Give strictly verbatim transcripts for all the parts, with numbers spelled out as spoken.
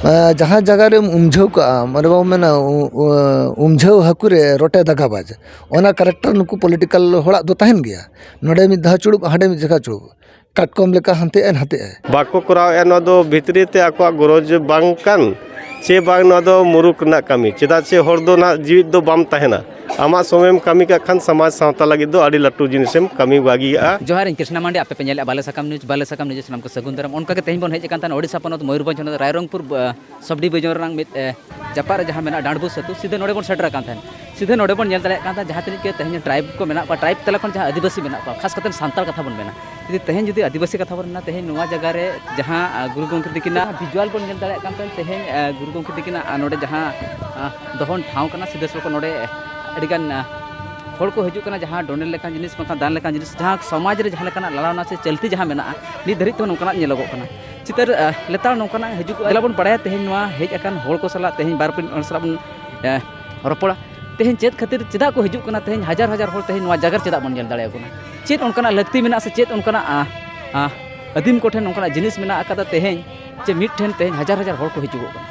ᱡᱟᱦᱟᱸ ᱡᱟᱭᱜᱟ ᱨᱮᱢ ᱩᱢᱡᱷᱟᱹᱣ ᱠᱟᱜᱼᱟ, ᱢᱟᱱᱮ ᱵᱟᱵᱚ ᱢᱮᱱᱟ ᱩ- ᱩ- ᱩᱢᱡᱷᱟᱹᱣ ᱦᱟᱹᱠᱩ ᱨᱮ ᱨᱚᱴᱮ ᱫᱟᱜᱟ ᱵᱟᱡᱽ, ᱚᱱᱟ ᱠᱮᱨᱮᱠᱴᱟᱨ ᱱᱩᱠᱩ ᱯᱚᱞᱤᱴᱤᱠᱟᱞ ᱦᱚᱲᱟᱜ ᱫᱚ ᱛᱟᱦᱮᱱ ᱜᱮᱭᱟ᱾ ᱱᱚᱰᱮ ᱢᱤᱫ ᱫᱷᱟᱣ ᱪᱩᱲᱩᱵ, ᱦᱟᱸᱰᱮ ᱢᱤᱫ ᱡᱟᱭᱜᱟ ᱪᱩᱲᱩᱵ, ᱠᱟᱴᱠᱚᱢ ᱞᱮᱠᱟ ᱦᱟᱱᱛᱮ ᱟᱭ ᱱᱟᱛᱮ ᱟᱭ᱾ ᱵᱟᱠᱚ ᱠᱚᱨᱟᱣᱮᱫᱼᱟ, ᱱᱚᱣᱟ ᱫᱚ ᱵᱷᱤᱛᱨᱤ ᱛᱮ ᱟᱠᱚᱣᱟᱜ ᱜᱚᱨᱚᱡᱽ ᱵᱟᱝ ᱠᱟᱱ ᱪᱮ ᱵᱟᱝ, ᱱᱚᱣᱟ ᱫᱚ ᱢᱩᱨᱩᱠ ᱨᱮᱱᱟᱜ ᱠᱟᱹᱢᱤ᱾ ᱪᱮᱫᱟᱜ ᱪᱮ ᱦᱚᱲ ᱫᱚ ᱱᱟᱦᱟᱜ ᱡᱤᱣᱤᱫ ᱫᱚ ᱵᱟᱢ ᱛᱟᱦᱮᱱᱟ᱾ ᱟᱢᱟᱜ ᱥᱚᱢᱚᱭᱮᱢ ᱠᱟᱹᱢᱤ ᱠᱟᱜ ᱠᱷᱟᱱ ᱥᱚᱢᱟᱡᱽ ᱥᱟᱶᱛᱟ ᱞᱟᱹᱜᱤᱫ ᱫᱚ ᱟᱹᱰᱤ ᱞᱟᱹᱴᱩ ᱡᱤᱱᱤᱥᱮᱢ ᱠᱟᱹᱢᱤ ᱵᱟᱹᱜᱤᱭᱟᱜᱼᱟ᱾ ᱡᱚᱦᱟᱨ, ᱤᱧ ᱠᱨᱤᱥᱱᱟ ᱢᱟᱱᱰᱤ, ᱟᱯᱮ ᱯᱮ ᱧᱮᱞᱮᱫᱼᱟ ᱵᱟᱞᱮ ᱥᱟᱠᱟᱢ ᱱᱤᱭᱩᱡᱽ᱾ ᱵᱟᱞᱮ ᱥᱟᱠᱟᱢ ᱱᱤᱭᱩᱡᱽ ᱥᱟᱱᱟᱢ ᱠᱚ ᱥᱟᱹᱜᱩᱱ ᱫᱟᱨᱟᱢ᱾ ᱚᱱᱠᱟ ᱜᱮ ᱛᱮᱦᱮᱧ ᱵᱚᱱ ᱦᱮᱡ ᱟᱠᱟᱱ ᱛᱟᱦᱮᱱᱟ ᱳᱰᱤᱥᱟ ᱯᱚᱱᱚᱛ ᱢᱚᱭᱩᱨᱵᱷᱚᱸᱡᱽ ᱦᱚᱱᱚᱛ ᱨᱟᱭᱨᱚᱝᱯᱩᱨ, ᱟ, ᱥᱟᱵ ᱰᱤᱵᱤᱡᱚᱱ ᱨᱮᱱᱟᱝ ᱢᱤᱫ, ᱮ, ᱡᱟᱯᱟᱜ ᱨᱮ ᱡᱟᱦᱟᱸ ᱢᱮᱱᱟᱜᱼᱟ ᱰᱟᱸᱰᱵᱳᱥ ᱟᱹᱛᱩ, ᱥᱤᱫᱷᱟᱹ ᱱᱚᱰᱮ ᱵᱚᱱ ᱥᱮᱴᱮᱨ ᱟᱠᱟᱱ ᱛᱟᱦᱮᱸᱫ᱾ ᱥᱤᱫᱷᱟᱹ ᱱᱚᱰᱮ ᱵᱚᱱ ᱧᱮᱞ ᱫᱟᱲᱮᱭᱟᱜ ᱠᱟᱱ ᱛᱟᱦᱮᱸᱫ ᱡᱟᱦᱟᱸ ᱛᱤᱱᱟᱹᱜ ᱜᱮ ᱛᱮᱦᱮᱧ ᱴᱨᱟᱭᱤᱵᱽ ᱠᱚ ᱢᱮᱱᱟᱜ ᱠᱚᱣᱟ, ᱴᱨᱟᱭᱤᱵᱽ ᱛᱟᱞᱟ ᱠᱷᱚᱱ ᱡᱟᱦᱟᱸ ᱟᱹᱫᱤᱵᱟᱹᱥᱤ ᱢᱮᱱᱟᱜ ᱠᱚᱣᱟ, ᱠᱷᱟᱥ ᱠᱟᱛᱮ ᱥᱟᱱᱛᱟᱲ ᱠᱟᱛᱷᱟ ᱵᱚᱱ ᱢᱮᱱᱟ᱾ ᱡᱩᱫᱤ ᱛᱮᱦᱮᱧ ᱡᱩᱫᱤ ᱟᱹᱫᱤᱵᱟᱹᱥᱤ ᱠᱟᱛᱷᱟ ᱵᱚᱱ ᱢᱮᱱᱟ, ᱛᱮᱦᱮᱧ ᱱᱚᱣᱟ ᱡᱟᱭᱜᱟ ᱨᱮ ᱡᱟᱦᱟᱸ, ᱟ, ᱜᱩᱨᱩ ᱜᱚᱢᱠᱮ ᱛᱤᱠᱤᱱᱟᱜ ᱵᱷᱤᱡᱩᱣᱟᱞ ᱵᱚᱱ ᱧᱮᱞ ᱫᱟᱲᱮᱭᱟᱜ ᱠᱟᱱ ᱛᱟᱦᱮᱸᱫ, ᱛᱮᱦᱮᱧ, ᱟ, ᱜᱩᱨᱩ ᱜᱚᱢᱠᱮ ᱛᱤᱠᱤᱱᱟᱜ, ᱟ, ᱱᱚᱰᱮ ᱡᱟᱦᱟᱸ, ᱟ, ᱫᱚᱦᱚᱱ ᱴᱷᱟᱶ ᱠᱟᱱᱟ, ᱥᱤᱫᱷᱟᱹ ᱥᱚᱲᱠᱚ ᱱᱚᱰᱮ ᱟᱹᱰᱤᱜᱟᱱ, ᱟ, ᱦᱚᱲ ᱠᱚ ᱦᱤᱡᱩᱜ ᱠᱟᱱᱟ, ᱡᱟᱦᱟᱸ ᱰᱚᱱᱮᱴ ᱞᱮᱠᱟᱱ ᱡᱤᱱᱤᱥ ᱵᱟᱝᱠᱷᱟᱱ ᱫᱟᱱ ᱞᱮᱠᱟᱱ ᱡᱤᱱᱤᱥ, ᱡᱟᱦᱟᱸ ᱥᱚᱢᱟᱡᱽ ᱨᱮ ᱡᱟᱦᱟᱸ ᱞᱮᱠᱟᱱᱟᱜ ᱞᱟᱲᱟᱣᱱᱟ ᱥᱮ ᱪᱚᱞᱛᱤ ᱡᱟᱦᱟᱸ ᱢᱮᱱᱟᱜᱼᱟ, ᱱᱤᱛ ᱫᱷᱟᱹᱨᱤᱡ ᱛᱮᱦᱚᱸ ᱱᱚᱝᱠᱟᱱᱟᱜ ᱧᱮᱞᱚᱜᱚᱜ ᱠᱟᱱᱟ᱾ ᱪᱤᱛᱟᱹᱨ, ᱟ, ᱞᱮᱛᱟᱲ ᱱᱚᱝᱠᱟᱱᱟᱜ ᱦᱤᱡᱩᱜ ᱠᱟᱱᱟ᱾ ᱵᱚᱱ ᱵᱟᱲᱟᱭᱟ ᱛᱮᱦᱮᱧ ᱱᱚᱣᱟ ᱦᱮᱡ ᱟᱠᱟᱱ ᱦᱚᱲ ᱠᱚ ᱥᱟᱞᱟᱜ, ᱛᱮᱦᱮᱧ ᱵᱟᱨ ᱯᱮ ᱦᱚᱲ ᱥᱟᱞᱟᱜ ᱵᱚᱱ, ᱮ, ᱨᱚᱯᱚᱲᱟ᱾ ᱛᱮᱦᱮᱧ ᱪᱮᱫ ᱠᱷᱟᱹᱛᱤᱨ ᱪᱮᱫᱟᱜ ᱠᱚ ᱦᱤᱡᱩᱜ ᱠᱟᱱᱟ, ᱛᱮᱦᱮᱧ ᱦᱟᱡᱟᱨ ᱦᱟᱡᱟᱨ ᱦᱚᱲ ᱛᱮᱦᱮᱧ ᱱᱚᱣᱟ ᱡᱟᱭᱜᱟ ᱨᱮ ᱪᱮᱫᱟᱜ ᱵᱚᱱ ᱧᱮᱞ ᱫᱟᱲᱮᱭᱟᱠᱚ ᱠᱟᱱᱟ? ᱪᱮᱫ ᱚᱱᱠᱟᱱᱟᱜ ᱞᱟᱹᱠᱛᱤ ᱢᱮᱱᱟᱜᱼᱟ ᱥᱮ ᱪᱮᱫ ᱚᱱᱠᱟᱱᱟᱜ, ᱟ, ᱟ, ᱟᱹᱫᱤᱢ ᱠᱚᱴᱷᱮᱱ ᱚᱱᱠᱟᱱᱟᱜ ᱡᱤᱱᱤᱥ ᱢᱮᱱᱟᱜ ᱟᱠᱟᱫᱟ ᱛᱮᱦᱮᱧ ᱡᱮ ᱢᱤᱫ ᱴᱷᱮᱱ ᱛᱮᱦᱮᱧ ᱦᱟᱡᱟᱨ ᱦᱟᱡᱟᱨ ᱦᱚᱲ ᱠᱚ ᱦᱤᱡᱩᱜᱚᱜ ᱠᱟᱱᱟ?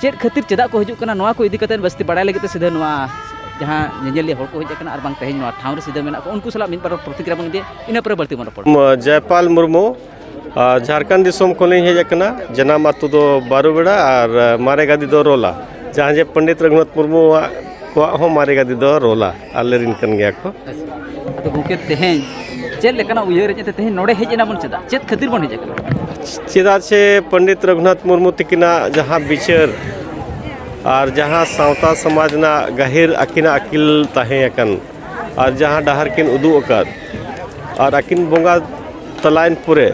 ᱪᱮᱫ ᱠᱷᱟᱹᱛᱤᱨ ᱪᱮᱫᱟᱜ ᱠᱚ ᱦᱤᱡᱩᱜ ᱠᱟᱱᱟ, ᱱᱚᱣᱟ ᱠᱚ ᱤᱫᱤ ᱠᱟᱛᱮ ᱡᱟᱹᱥᱛᱤ ᱵᱟᱲᱟᱭ ᱞᱟᱹᱜᱤᱫ ᱛᱮ ᱥᱤᱫᱷᱟᱹ ᱱᱚᱣᱟ ᱡᱟᱦᱟᱸ ᱧᱮᱧᱮᱞᱤᱭᱟᱹ ᱦᱚᱲ ᱠᱚ ᱦᱮᱡ ᱟᱠᱟᱱᱟ ᱟᱨ ᱵᱟᱝ ᱛᱮᱦᱮᱧ ᱱᱚᱣᱟ ᱴᱷᱟᱶ ᱨᱮ ᱥᱤᱫᱷᱟᱹ ᱢᱮᱱᱟᱜ ᱠᱚ, ᱩᱱᱠᱩ ᱥᱟᱞᱟᱜ ᱢᱤᱫ ᱵᱟᱨ ᱯᱨᱚᱛᱤᱠᱨᱤᱭᱟ ᱵᱚᱱ ᱤᱫᱤᱭᱟ, ᱤᱱᱟᱹ ᱯᱚᱨᱮ ᱵᱟᱹᱲᱛᱤ ᱵᱚᱱ ᱨᱚᱯᱚᱲᱟ᱾ ᱡᱚᱭᱯᱟᱞ ᱢᱩᱨᱢᱩ, ᱟᱨ ᱡᱷᱟᱲᱠᱷᱚᱸᱰ ᱫᱤᱥᱚᱢ ᱠᱷᱚᱱᱤᱧ ᱦᱮᱡ ᱟᱠᱟᱱᱟ᱾ ᱡᱟᱱᱟᱢ ᱟᱹᱛᱩ ᱫᱚ ᱵᱟᱨᱩᱵᱮᱲᱟ ᱟᱨ, ᱟ, ᱢᱟᱨᱮ ᱜᱟᱹᱫᱤ ᱫᱚ ᱨᱳᱞᱟ, ᱡᱟᱦᱟᱸ ᱡᱮ ᱯᱚᱱᱰᱤᱛ ᱨᱚᱜᱷᱩᱱᱟᱛᱷ ᱢᱩᱨᱢᱩᱣᱟᱜ ᱠᱚᱣᱟᱜ ᱦᱚᱸ ᱢᱟᱨᱮ ᱜᱟᱹᱫᱤ ᱫᱚ ᱨᱳᱞᱟ, ᱟᱞᱮ ᱨᱮᱱ ᱠᱟᱱ ᱜᱮᱭᱟ ᱠᱚ᱾ ᱟᱫᱚ ᱜᱚᱢᱠᱮ, ᱛᱮᱦᱮᱧ ᱪᱮᱫ ᱞᱮᱠᱟᱱᱟᱜ ᱩᱭᱦᱟᱹᱨ ᱦᱮᱡ ᱮᱱᱛᱮ ᱛᱮᱦᱮᱧ ᱱᱚᱰᱮ ᱦᱮᱡ ᱮᱱᱟ ᱵᱚᱱ? ᱪᱮᱫᱟᱜ, ᱪᱮᱫ ᱠᱷᱟᱹᱛᱤᱨ ᱵᱚᱱ ᱦᱮᱡ ᱟᱠᱟᱱᱟ? ᱪᱮᱫᱟᱜ ᱥᱮ ᱯᱚᱱᱰᱤᱛ ᱨᱚᱜᱷᱩᱱᱟᱛᱷ ᱢᱩᱨᱢᱩ ᱛᱤᱠᱤᱱᱟᱜ ᱡᱟᱦᱟᱸ ᱵᱤᱪᱟᱹᱨ ᱟᱨ ᱡᱟᱦᱟᱸ ᱥᱟᱶᱛᱟ ᱥᱚᱢᱟᱡᱽ ᱨᱮᱱᱟᱜ ᱜᱟᱹᱦᱤᱨ ᱟᱹᱠᱤᱱᱟᱜ ᱟᱹᱠᱤᱞ ᱛᱟᱦᱮᱸ ᱟᱠᱟᱱ ᱟᱨ ᱡᱟᱦᱟᱸ ᱰᱟᱦᱟᱨ ᱠᱤᱱ ᱩᱫᱩᱜ ᱟᱠᱟᱫ, ᱟᱨ ᱟᱹᱠᱤᱱ ᱵᱚᱸᱜᱟ ᱛᱟᱞᱟᱭᱮᱱ ᱯᱚᱨᱮ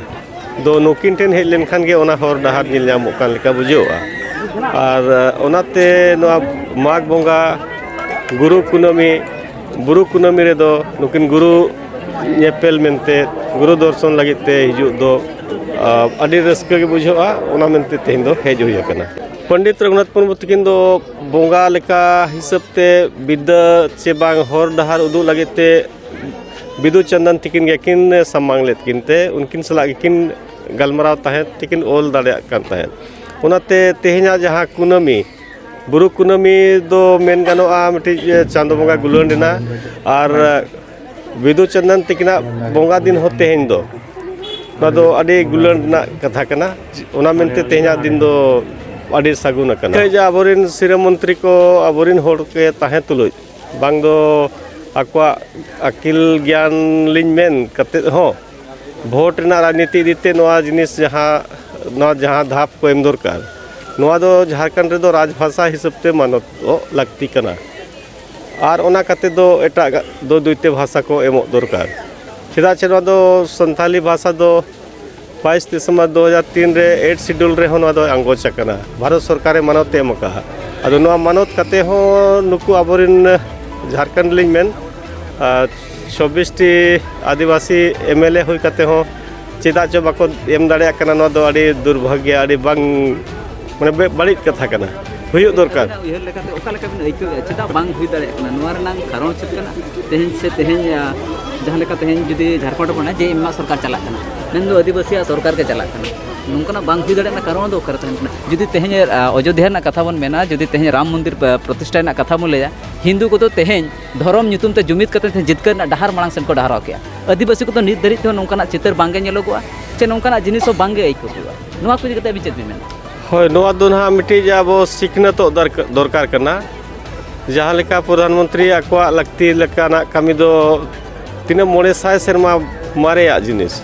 ᱫᱚ ᱱᱩᱠᱤᱱ ᱴᱷᱮᱱ ᱦᱮᱡ ᱞᱮᱱᱠᱷᱟᱱ ᱜᱮ ᱚᱱᱟ ᱦᱚᱨ ᱰᱟᱦᱟᱨ ᱧᱮᱞ ᱧᱟᱢᱚᱜ ᱠᱟᱱ ᱞᱮᱠᱟ ᱵᱩᱡᱷᱟᱹᱜᱼᱟ᱾ ᱟᱨ, ᱟ, ᱚᱱᱟᱛᱮ ᱱᱚᱣᱟ ᱢᱟᱜᱽ ᱵᱚᱸᱜᱟ ᱜᱩᱨᱩ ᱠᱩᱱᱟᱹᱢᱤ, ᱵᱩᱨᱩ ᱠᱩᱱᱟᱹᱢᱤ ᱨᱮᱫᱚ ᱱᱩᱠᱤᱱ ᱜᱩᱨᱩ ᱧᱮᱯᱮᱞ ᱢᱮᱱᱛᱮ, ᱜᱩᱨᱩ ᱫᱚᱨᱥᱚᱱ ᱞᱟᱹᱜᱤᱫ ᱛᱮ ᱦᱤᱡᱩᱜ ᱫᱚ, ᱟ, ᱟᱹᱰᱤ ᱨᱟᱹᱥᱠᱟᱹ ᱜᱮ ᱵᱩᱡᱷᱟᱹᱜᱼᱟ᱾ ᱚᱱᱟ ᱢᱮᱱᱛᱮ ᱛᱮᱦᱮᱧ ᱫᱚ ᱦᱮᱡ ᱦᱩᱭ ᱟᱠᱟᱱᱟ᱾ ᱯᱚᱱᱰᱤᱛ ᱨᱚᱜᱷᱩᱱᱟᱛᱷ ᱢᱩᱨᱢᱩ ᱛᱟᱹᱠᱤᱱ ᱫᱚ ᱵᱚᱸᱜᱟ ᱞᱮᱠᱟ ᱦᱤᱥᱟᱹᱵ ᱛᱮ ᱵᱤᱫᱽᱫᱟᱹ ᱪᱮ ᱵᱟᱝ ᱦᱚᱨ ᱰᱟᱦᱟᱨ ᱩᱫᱩᱜ ᱞᱟᱹᱜᱤᱫ ᱛᱮ ᱵᱤᱫᱩ ᱪᱟᱸᱫᱟᱱ ᱛᱤᱠᱤᱱ ᱜᱮᱠᱤᱱ ᱥᱟᱢᱟᱝ ᱞᱮᱫ ᱠᱤᱱ ᱛᱮ, ᱩᱱᱠᱤᱱ ᱥᱟᱞᱟᱜ ᱜᱮᱠᱤᱱ ᱜᱟᱞᱢᱟᱨᱟᱣ ᱛᱟᱦᱮᱸᱫ ᱛᱮᱠᱤᱱ ᱚᱞ ᱫᱟᱲᱮᱭᱟᱜ ᱠᱟᱱ ᱛᱟᱦᱮᱸᱫ᱾ ᱚᱱᱟᱛᱮ ᱛᱮᱦᱮᱧᱟᱜ ᱡᱟᱦᱟᱸ ᱠᱩᱱᱟᱹᱢᱤ, ᱵᱩᱨᱩ ᱠᱩᱱᱟᱹᱢᱤ ᱫᱚ ᱢᱮᱱ ᱜᱟᱱᱚᱜᱼᱟ ᱢᱤᱫᱴᱤᱡ ᱪᱟᱸᱫᱚ ᱵᱚᱸᱜᱟ ᱜᱩᱞᱟᱹᱱ ᱨᱮᱱᱟᱜ, ᱟᱨ ᱵᱤᱫᱩ ᱪᱟᱸᱫᱟᱱ ᱛᱟᱹᱠᱤᱱᱟᱜ ᱵᱚᱸᱜᱟ ᱫᱤᱱ ᱦᱚᱸ ᱛᱮᱦᱮᱧ ᱫᱚ, ᱱᱚᱣᱟ ᱫᱚ ᱟᱹᱰᱤ ᱜᱩᱞᱟᱹᱱ ᱨᱮᱱᱟᱜ ᱠᱟᱛᱷᱟ ᱠᱟᱱᱟ᱾ ᱚᱱᱟ ᱢᱮᱱᱛᱮ ᱛᱮᱦᱮᱧᱟᱜ ᱫᱤᱱ ᱫᱚ ᱟᱹᱰᱤ ᱥᱟᱹᱜᱩᱱ ᱟᱠᱟᱱᱟ᱾ ᱡᱮ ᱟᱵᱚᱨᱮᱱ ᱥᱤᱨᱟᱹ ᱢᱚᱱᱛᱨᱤ ᱠᱚ ᱟᱵᱚᱨᱮᱱ ᱦᱚᱲ ᱠᱚ ᱛᱟᱦᱮᱸ ᱛᱩᱞᱩᱡ, ᱵᱟᱝ ᱫᱚ ᱟᱠᱚᱣᱟᱜ ᱟᱹᱠᱤᱞ ᱜᱮᱭᱟᱱ ᱞᱤᱧ ᱢᱮᱱ ᱠᱟᱛᱮᱫ ᱦᱚᱸ, ᱵᱷᱳᱴ ᱨᱮᱱᱟᱜ ᱨᱟᱡᱽᱱᱤᱛᱤ ᱤᱫᱤ ᱛᱮ ᱱᱚᱣᱟ ᱡᱤᱱᱤᱥ ᱡᱟᱦᱟᱸ, ᱱᱚᱣᱟ ᱡᱟᱦᱟᱸ ᱫᱷᱟᱯ ᱠᱚ ᱮᱢ ᱫᱚᱨᱠᱟᱨ, ᱱᱚᱣᱟ ᱫᱚ ᱡᱷᱟᱲᱠᱷᱚᱸᱰ ᱨᱮᱫᱚ ᱨᱟᱡᱽ ᱵᱷᱟᱥᱟ ᱦᱤᱥᱟᱹᱵ ᱛᱮ ᱢᱟᱱᱚᱛᱚᱜ ᱞᱟᱹᱠᱛᱤ ᱠᱟᱱᱟ᱾ ᱟᱨ ᱚᱱᱟ ᱠᱟᱛᱮ ᱫᱚ ᱮᱴᱟᱜ ᱫᱚ ᱫᱩᱭᱛᱮ ᱵᱷᱟᱥᱟ ᱠᱚ ᱮᱢᱚᱜ ᱫᱚᱨᱠᱟᱨ᱾ ᱪᱮᱫᱟᱜ ᱪᱮ ᱱᱚᱣᱟ ᱫᱚ ᱥᱟᱱᱛᱟᱞᱤ ᱵᱷᱟᱥᱟ ᱫᱚ ᱵᱟᱭᱤᱥ ᱰᱤᱥᱮᱢᱵᱚᱨ ᱫᱩ ᱦᱟᱡᱟᱨ ᱛᱤᱱ ᱨᱮ ᱮᱭᱤᱴ ᱥᱤᱰᱩᱞ ᱨᱮᱦᱚᱸ ᱱᱚᱣᱟ ᱫᱚ ᱟᱸᱜᱚᱪ ᱟᱠᱟᱱᱟ, ᱵᱷᱟᱨᱚᱛ ᱥᱚᱨᱠᱟᱨᱮ ᱢᱟᱱᱚᱛ ᱮ ᱮᱢ ᱟᱠᱟᱫᱼᱟ᱾ ᱟᱫᱚ ᱱᱚᱣᱟ ᱢᱟᱱᱚᱛ ᱠᱟᱛᱮ ᱦᱚᱸ ᱱᱩᱠᱩ ᱟᱵᱚᱨᱮᱱ ᱡᱷᱟᱲᱠᱷᱚᱸᱰ ᱞᱤᱧ ᱢᱮᱱ, ᱟᱨ ᱪᱚᱵᱵᱤᱥ T Adivasi M L A ᱦᱩᱭ ᱠᱟᱛᱮ ᱦᱚᱸ ᱪᱮᱫᱟᱜ ᱪᱚ ᱵᱟᱠᱚ ᱮᱢ ᱫᱟᱲᱮᱭᱟᱜ ᱠᱟᱱᱟ, ᱱᱚᱣᱟ ᱫᱚ ᱟᱹᱰᱤ ᱫᱩᱨᱵᱷᱟᱜᱽᱭᱚ, ᱟᱹᱰᱤ ᱵᱟᱝ, ᱢᱟᱱᱮ, ᱵᱮ-, ᱵᱟᱹᱲᱤᱡ ᱠᱟᱛᱷᱟ ᱠᱟᱱᱟ, ᱦᱩᱭᱩᱜ ᱫᱚᱨᱠᱟᱨ᱾ ᱟᱵᱤᱱᱟᱜ ᱩᱭᱦᱟᱹᱨ ᱞᱮᱠᱟᱛᱮ ᱚᱠᱟ ᱞᱮᱠᱟ ᱵᱤᱱ ᱟᱹᱭᱠᱟᱹᱣᱮᱫᱼᱟ? ᱪᱮᱫᱟᱜ ᱵᱟᱝ ᱦᱩᱭ ᱫᱟᱲᱮᱭᱟᱜ ᱠᱟᱱᱟ? ᱱᱚᱣᱟ ᱨᱮᱱᱟᱜ ᱠᱟᱨᱚᱱ ᱪᱮᱫ ᱠᱟᱱᱟ? ᱛᱮᱦᱮᱧ ᱥᱮ ᱛᱮᱦᱮᱧ, ᱟ, ᱡᱟᱦᱟᱸ ᱞᱮᱠᱟ ᱛᱮᱦᱮᱧ ᱡᱩᱫᱤ ᱡᱷᱟᱲᱠᱷᱚᱸᱰ ᱵᱚᱱᱟ ᱡᱮ ᱮᱢᱟᱜ ᱥᱚᱨᱠᱟᱨ ᱪᱟᱞᱟᱜ ᱠᱟᱱᱟ, ᱢᱮᱱᱫᱚ ᱟᱹᱫᱤᱵᱟᱹᱥᱤᱭᱟᱜ ᱥᱚᱨᱠᱟᱨ ᱜᱮ ᱪᱟᱞᱟᱜ ᱠᱟᱱᱟ, ᱱᱚᱝᱠᱟᱱᱟᱜ ᱵᱟᱝ ᱦᱩᱭ ᱫᱟᱲᱮᱭᱟᱜ ᱨᱮᱱᱟᱜ ᱠᱟᱨᱚᱱ ᱫᱚ ᱚᱠᱟᱨᱮ ᱛᱟᱦᱮᱱ ᱠᱟᱱᱟ? ᱡᱩᱫᱤ ᱛᱮᱦᱮᱧ, ᱟ, ᱚᱡᱳᱫᱽᱫᱷᱟ ᱨᱮᱱᱟᱜ ᱠᱟᱛᱷᱟ ᱵᱚᱱ ᱢᱮᱱᱟ, ᱡᱩᱫᱤ ᱛᱮᱦᱮᱧ ᱨᱟᱢ ᱢᱚᱱᱫᱤᱨ ᱯᱨᱚᱛᱤᱥᱴᱷᱟ ᱨᱮᱱᱟᱜ ᱠᱟᱛᱷᱟ ᱵᱚᱱ ᱞᱟᱹᱭᱟ, ᱦᱤᱱᱫᱩ ᱠᱚᱫᱚ ᱛᱮᱦᱮᱧ ᱫᱷᱚᱨᱚᱢ ᱧᱩᱛᱩᱢ ᱛᱮ ᱡᱩᱢᱤᱫ ᱠᱟᱛᱮ ᱛᱮᱦᱮᱧ ᱡᱤᱛᱠᱟᱹᱨ ᱨᱮᱱᱟᱜ ᱰᱟᱦᱟᱨ ᱢᱟᱲᱟᱝ ᱥᱮᱱ ᱠᱚ ᱰᱟᱦᱟᱨᱟᱣ ᱠᱮᱜᱼᱟ᱾ ᱟᱹᱫᱤᱵᱟᱹᱥᱤ ᱠᱚᱫᱚ ᱱᱤᱛ ᱫᱷᱟᱹᱨᱤᱡ ᱛᱮᱦᱚᱸ ᱱᱚᱝᱠᱟᱱᱟᱜ ᱪᱤᱛᱟᱹᱨ ᱵᱟᱝᱜᱮ ᱧᱮᱞᱚᱜᱚᱜᱼᱟ, ᱪᱮ ᱱᱚᱝᱠᱟᱱᱟᱜ ᱡᱤᱱᱤᱥ ᱦᱚᱸ ᱵᱟᱝᱜᱮ ᱟᱹᱭᱠᱟᱹᱣ ᱦᱩᱭᱩᱜᱼᱟ᱾ ᱱᱚᱣᱟ ᱠᱚ ᱤᱫᱤ ᱠᱟᱛᱮ ᱟᱹᱵᱤᱱ ᱪᱮᱫ ᱵᱤᱱ ᱢᱮᱱᱟ? ᱦᱳᱭ, ᱱᱚᱣᱟ ᱫᱚ ᱱᱟᱦᱟᱜ ᱢᱤᱫᱴᱤᱡ ᱟᱵᱚ ᱥᱤᱠᱷᱱᱟᱹᱛᱚᱜ ᱫᱚᱨᱠ-, ᱫᱚᱨᱠᱟᱨ ᱠᱟᱱᱟ᱾ ᱡᱟᱦᱟᱸ ᱞᱮᱠᱟ ᱯᱨᱚᱫᱷᱟᱱ ᱢᱚᱱᱛᱨᱤ ᱟᱠᱚᱣᱟᱜ ᱞᱟᱹᱠᱛᱤ ᱞᱮᱠᱟᱱᱟᱜ ᱠᱟᱹᱢᱤ ᱫᱚ ᱛᱤᱱᱟᱹᱜ ᱢᱚᱬᱮ ᱥᱟᱭ ᱥᱮᱨᱢᱟ ᱢᱟᱨᱮᱭᱟᱜ ᱡᱤᱱᱤᱥ,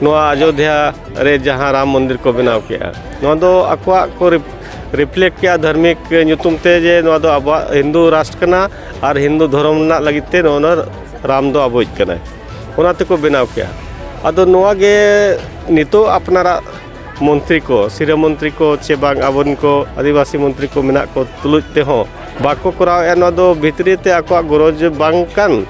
ᱱᱚᱣᱟ ᱟᱡᱳᱫᱷᱭᱟ ᱨᱮ ᱡᱟᱦᱟᱸ ᱨᱟᱢ ᱢᱚᱱᱫᱤᱨ ᱠᱚ ᱵᱮᱱᱟᱣ ᱠᱮᱜᱼᱟ, ᱱᱚᱣᱟ ᱫᱚ ᱟᱠᱚᱣᱟᱜ ᱠᱚ ᱨᱤᱯ-, ᱨᱤᱯᱷᱞᱮᱠᱴ ᱠᱮᱜᱼᱟ ᱫᱷᱟᱨᱢᱤᱠ ᱧᱩᱛᱩᱢ ᱛᱮ, ᱡᱮ ᱱᱚᱣᱟ ᱫᱚ ᱟᱵᱚᱣᱟᱜ ᱦᱤᱱᱫᱩ ᱨᱟᱥᱴᱨ ᱠᱟᱱᱟ ᱟᱨ ᱦᱤᱱᱫᱩ ᱫᱷᱚᱨᱚᱢ ᱨᱮᱱᱟᱜ ᱞᱟᱹᱜᱤᱫ ᱛᱮ ᱱᱚᱜᱼᱚ ᱱᱚᱣᱟ ᱨᱟᱢ ᱫᱚ ᱟᱵᱚᱭᱤᱡ ᱠᱟᱱᱟᱭ, ᱚᱱᱟ ᱛᱮᱠᱚ ᱵᱮᱱᱟᱣ ᱠᱮᱜᱼᱟ᱾ ᱟᱫᱚ ᱱᱚᱣᱟ ᱜᱮ ᱱᱤᱛᱚᱜ ᱟᱯᱱᱟᱨᱟᱜ ᱢᱚᱱᱛᱨᱤ ᱠᱚ, ᱥᱤᱨᱟᱹ ᱢᱚᱱᱛᱨᱤ ᱠᱚ ᱪᱮ ᱵᱟᱝ ᱟᱵᱚᱨᱮᱱ ᱠᱚ ᱟᱹᱫᱤᱵᱟᱹᱥᱤ ᱢᱚᱱᱛᱨᱤ ᱠᱚ ᱢᱮᱱᱟᱜ ᱠᱚ ᱛᱩᱞᱩᱡ ᱛᱮᱦᱚᱸ ᱵᱟᱠᱚ ᱠᱚᱨᱟᱣᱮᱫᱼᱟ, ᱱᱚᱣᱟ ᱫᱚ ᱵᱷᱤᱛᱨᱤ ᱛᱮ ᱟᱠᱚᱣᱟᱜ ᱜᱚᱨᱚᱡᱽ ᱵᱟᱝ ᱠᱟᱱ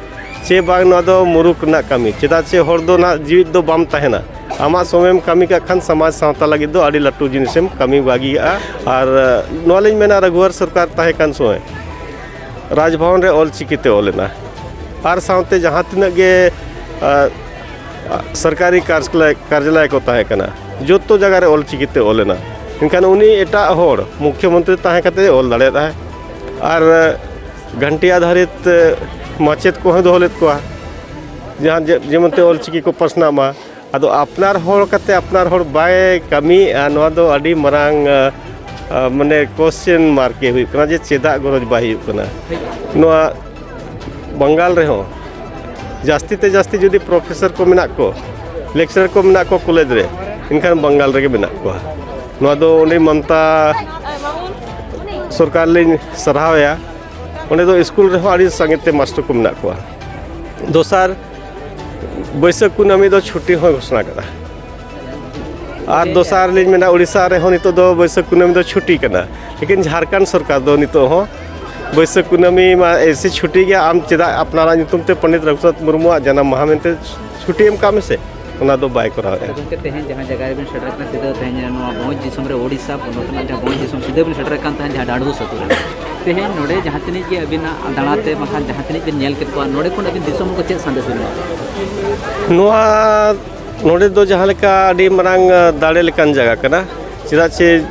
ᱪᱮ ᱵᱟᱝ, ᱱᱚᱣᱟ ᱫᱚ ᱢᱩᱨᱩᱠ ᱨᱮᱱᱟᱜ ᱠᱟᱹᱢᱤ᱾ ᱪᱮᱫᱟᱜ ᱪᱮ ᱦᱚᱲ ᱫᱚ ᱱᱟᱜ ᱡᱤᱣᱤᱫ ᱫᱚ ᱵᱟᱢ ᱛᱟᱦᱮᱱᱟ, ᱟᱢᱟᱜ ᱥᱚᱢᱚᱭᱮᱢ ᱠᱟᱹᱢᱤ ᱠᱟᱜ ᱠᱷᱟᱱ ᱥᱚᱢᱟᱡᱽ ᱥᱟᱶᱛᱟ ᱞᱟᱹᱜᱤᱫ ᱫᱚ ᱟᱹᱰᱤ ᱞᱟᱹᱴᱩ ᱡᱤᱱᱤᱥᱮᱢ ᱠᱟᱹᱢᱤ ᱵᱟᱹᱜᱤᱭᱟᱜᱼᱟ᱾ ᱟᱨ ᱱᱚᱣᱟ ᱞᱤᱧ ᱢᱮᱱᱟ, ᱨᱟᱜᱷᱩᱣᱟᱨ ᱥᱚᱨᱠᱟᱨ ᱛᱟᱦᱮᱸ ᱠᱟᱱ ᱥᱚᱢᱚᱭ ᱨᱟᱡᱽᱵᱷᱚᱵᱚᱱ ᱨᱮ ᱚᱞ ᱪᱤᱠᱤ ᱛᱮ ᱚᱞ ᱮᱱᱟ, ᱟᱨ ᱥᱟᱶᱛᱮ ᱡᱟᱦᱟᱸ ᱛᱤᱱᱟᱹᱜ ᱜᱮ, ᱟ, ᱥᱚᱨᱠᱟᱨᱤ ᱠᱟᱨᱡᱟᱞᱚᱭ, ᱠᱟᱨᱡᱟᱞᱚᱭ ᱠᱚ ᱛᱟᱦᱮᱸ ᱠᱟᱱᱟ, ᱡᱚᱛᱚ ᱡᱟᱭᱜᱟ ᱨᱮ ᱚᱞ ᱪᱤᱠᱤ ᱛᱮ ᱚᱞ ᱮᱱᱟ᱾ ᱮᱱᱠᱷᱟᱱ ᱩᱱᱤ ᱮᱴᱟᱜ ᱦᱚᱲ ᱢᱩᱠᱷᱭᱚᱢᱚᱱᱛᱨᱤ ᱛᱟᱦᱮᱸ ᱠᱟᱛᱮ ᱚᱞ ᱫᱟᱲᱮᱭᱟᱫᱟᱭ᱾ ᱟᱨ ᱜᱷᱟᱱᱴᱤ ᱟᱫᱷᱟᱨᱤᱛ ᱢᱟᱪᱮᱫ ᱠᱚᱦᱚᱸᱭ ᱫᱚᱦᱚ ᱞᱮᱫ ᱠᱚᱣᱟ, ᱡᱟᱦᱟᱸ ᱡᱮ-, ᱡᱮᱢᱚᱱ ᱛᱮ ᱚᱞᱪᱤᱠᱤ ᱠᱚ ᱯᱟᱥᱱᱟᱜ ᱢᱟ᱾ ᱟᱫᱚ ᱟᱯᱱᱟᱨ ᱦᱚᱲ ᱠᱟᱛᱮ ᱟᱯᱱᱟᱨ ᱦᱚᱲ ᱵᱟᱭ ᱠᱟᱹᱢᱤᱭᱮᱫᱼᱟ, ᱱᱚᱣᱟ ᱫᱚ ᱟᱹᱰᱤ ᱢᱟᱨᱟᱝ, ᱟ, ᱟ, ᱢᱟᱱᱮ question mark ᱜᱮ ᱦᱩᱭᱩᱜ ᱠᱟᱱᱟ ᱡᱮ ᱪᱮᱫᱟᱜ ᱜᱚᱨᱚᱡᱽ ᱵᱟᱭ ᱦᱩᱭᱩᱜ ᱠᱟᱱᱟ᱾ ᱱᱚᱣᱟ ᱵᱟᱝᱜᱟᱞ ᱨᱮᱦᱚᱸ ᱡᱟᱹᱥᱛᱤ ᱛᱮ ᱡᱟᱹᱥᱛᱤ ᱡᱩᱫᱤ professor ᱠᱚ ᱢᱮᱱᱟᱜ ᱠᱚ, lecturer ᱠᱚ ᱢᱮᱱᱟᱜ ᱠᱚ ᱠᱚᱞᱮᱡᱽ ᱨᱮ, ᱮᱱᱠᱷᱟᱱ ᱵᱟᱝᱜᱟᱞ ᱨᱮᱜᱮ ᱢᱮᱱᱟᱜ ᱠᱚᱣᱟ᱾ ᱱᱚᱣᱟ ᱫᱚ ᱩᱱᱤ ᱢᱚᱢᱚᱛᱟ ᱥᱚᱨᱠᱟᱨ ᱞᱤᱧ ᱥᱟᱨᱦᱟᱣᱮᱭᱟ᱾ ᱚᱸᱰᱮ ᱫᱚ ᱥᱠᱩᱞ ᱨᱮᱦᱚᱸ ᱟᱹᱰᱤ ᱥᱟᱸᱜᱮ ᱛᱮ ᱢᱟᱥᱴᱟᱨ ᱠᱚ ᱢᱮᱱᱟᱜ ᱠᱚᱣᱟ᱾ ᱫᱚᱥᱟᱨ, ᱵᱟᱹᱭᱥᱟᱹᱠᱷ ᱠᱩᱱᱟᱹᱢᱤ ᱫᱚ ᱪᱷᱩᱴᱤ ᱦᱚᱸᱭ ᱜᱷᱳᱥᱚᱱᱟ ᱠᱟᱫᱟ᱾ ᱟᱨ ᱫᱚᱥᱟᱨ ᱞᱤᱧ ᱢᱮᱱᱟ, ᱩᱲᱤᱥᱥᱟ ᱨᱮᱦᱚᱸ ᱱᱤᱛᱚᱜ ᱫᱚ ᱵᱟᱹᱭᱥᱟᱹᱠᱷ ᱠᱩᱱᱟᱹᱢᱤ ᱫᱚ ᱪᱷᱩᱴᱤ ᱠᱟᱱᱟ, ᱞᱮᱠᱤᱱ ᱡᱷᱟᱲᱠᱷᱚᱸᱰ ᱥᱚᱨᱠᱟᱨ ᱫᱚ ᱱᱤᱛᱚᱜ ᱦᱚᱸ ᱵᱟᱹᱭᱥᱟᱹᱠᱷ ᱠᱩᱱᱟᱹᱢᱤ ᱢᱟ ᱮᱭᱥᱮ ᱪᱷᱩᱴᱤ ᱜᱮᱭᱟ, ᱟᱢ ᱪᱮᱫᱟᱜ ᱟᱯᱱᱟᱨᱟᱜ ᱧᱩᱛᱩᱢ ᱛᱮ ᱯᱚᱱᱰᱤᱛ ᱨᱚᱜᱷᱩᱱᱟᱛᱷ ᱢᱩᱨᱢᱩᱣᱟᱜ ᱡᱟᱱᱟᱢ ᱢᱟᱦᱟ ᱢᱮᱱᱛᱮ ᱪᱷᱩᱴᱤ ᱮᱢ ᱠᱟᱜ ᱢᱮᱥᱮ, ᱚᱱᱟ ᱫᱚ ᱵᱟᱭ ᱠᱚᱨᱟᱣᱮᱫᱼᱟ᱾ ᱜᱚᱢᱠᱮ, ᱛᱮᱦᱮᱧ ᱡᱟᱦᱟᱸ ᱡᱟᱭᱜᱟ ᱨᱮᱵᱤᱱ ᱥᱮᱴᱮᱨ ᱠᱟᱱᱟ, ᱥᱤᱫᱷᱟᱹ ᱛᱮᱦᱮᱧ ᱱᱚᱣᱟ ᱵᱷᱚᱸᱡᱽ ᱫᱤᱥᱚᱢ ᱨᱮ, ᱳᱰᱤᱥᱟ ᱯᱚᱱᱚᱛ ᱨᱮᱱᱟᱜ ᱡᱟᱦᱟᱸ ᱵᱷᱚᱸᱡᱽ ᱫᱤᱥᱚᱢ, ᱥᱤᱫᱷᱟᱹ ᱵᱤᱱ ᱥᱮᱴᱮᱨ ᱠᱟᱱ ᱛᱟᱦᱮᱸᱫ ᱡᱟᱦᱟᱸ ᱰᱟᱸᱰᱵᱳᱥ ᱟᱹᱛᱩ ᱨᱮ᱾ ᱛᱮᱦᱮᱧ ᱱᱚᱰᱮ ᱡᱟᱦᱟᱸ ᱛᱤᱱᱟᱹᱜ ᱜᱮ ᱟᱹᱵᱤᱱᱟᱜ ᱫᱟᱬᱟ ᱛᱮ ᱵᱟᱝᱠᱷᱟᱱ ᱡᱟᱦᱟᱸ ᱛᱤᱱᱟᱹᱜ ᱵᱤᱱ ᱧᱮᱞ ᱠᱮᱫ ᱠᱚᱣᱟ, ᱱᱚᱰᱮ ᱠᱷᱚᱱ ᱟᱹᱵᱤᱱ ᱫᱤᱥᱚᱢ ᱠᱚ ᱪᱮᱫ ᱥᱟᱸᱫᱮᱥ ᱵᱤᱱ ᱮᱢᱟ? ᱱᱚᱣᱟ ᱱᱚᱰᱮ ᱫᱚ ᱡᱟᱦᱟᱸ ᱞᱮᱠᱟ ᱟᱹᱰᱤ ᱢᱟᱨᱟᱝ, ᱟ, ᱫᱟᱲᱮ ᱞᱮᱠᱟᱱ ᱡᱟᱭᱜᱟ ᱠᱟᱱᱟ, ᱪᱮᱫᱟᱜ ᱪᱮ,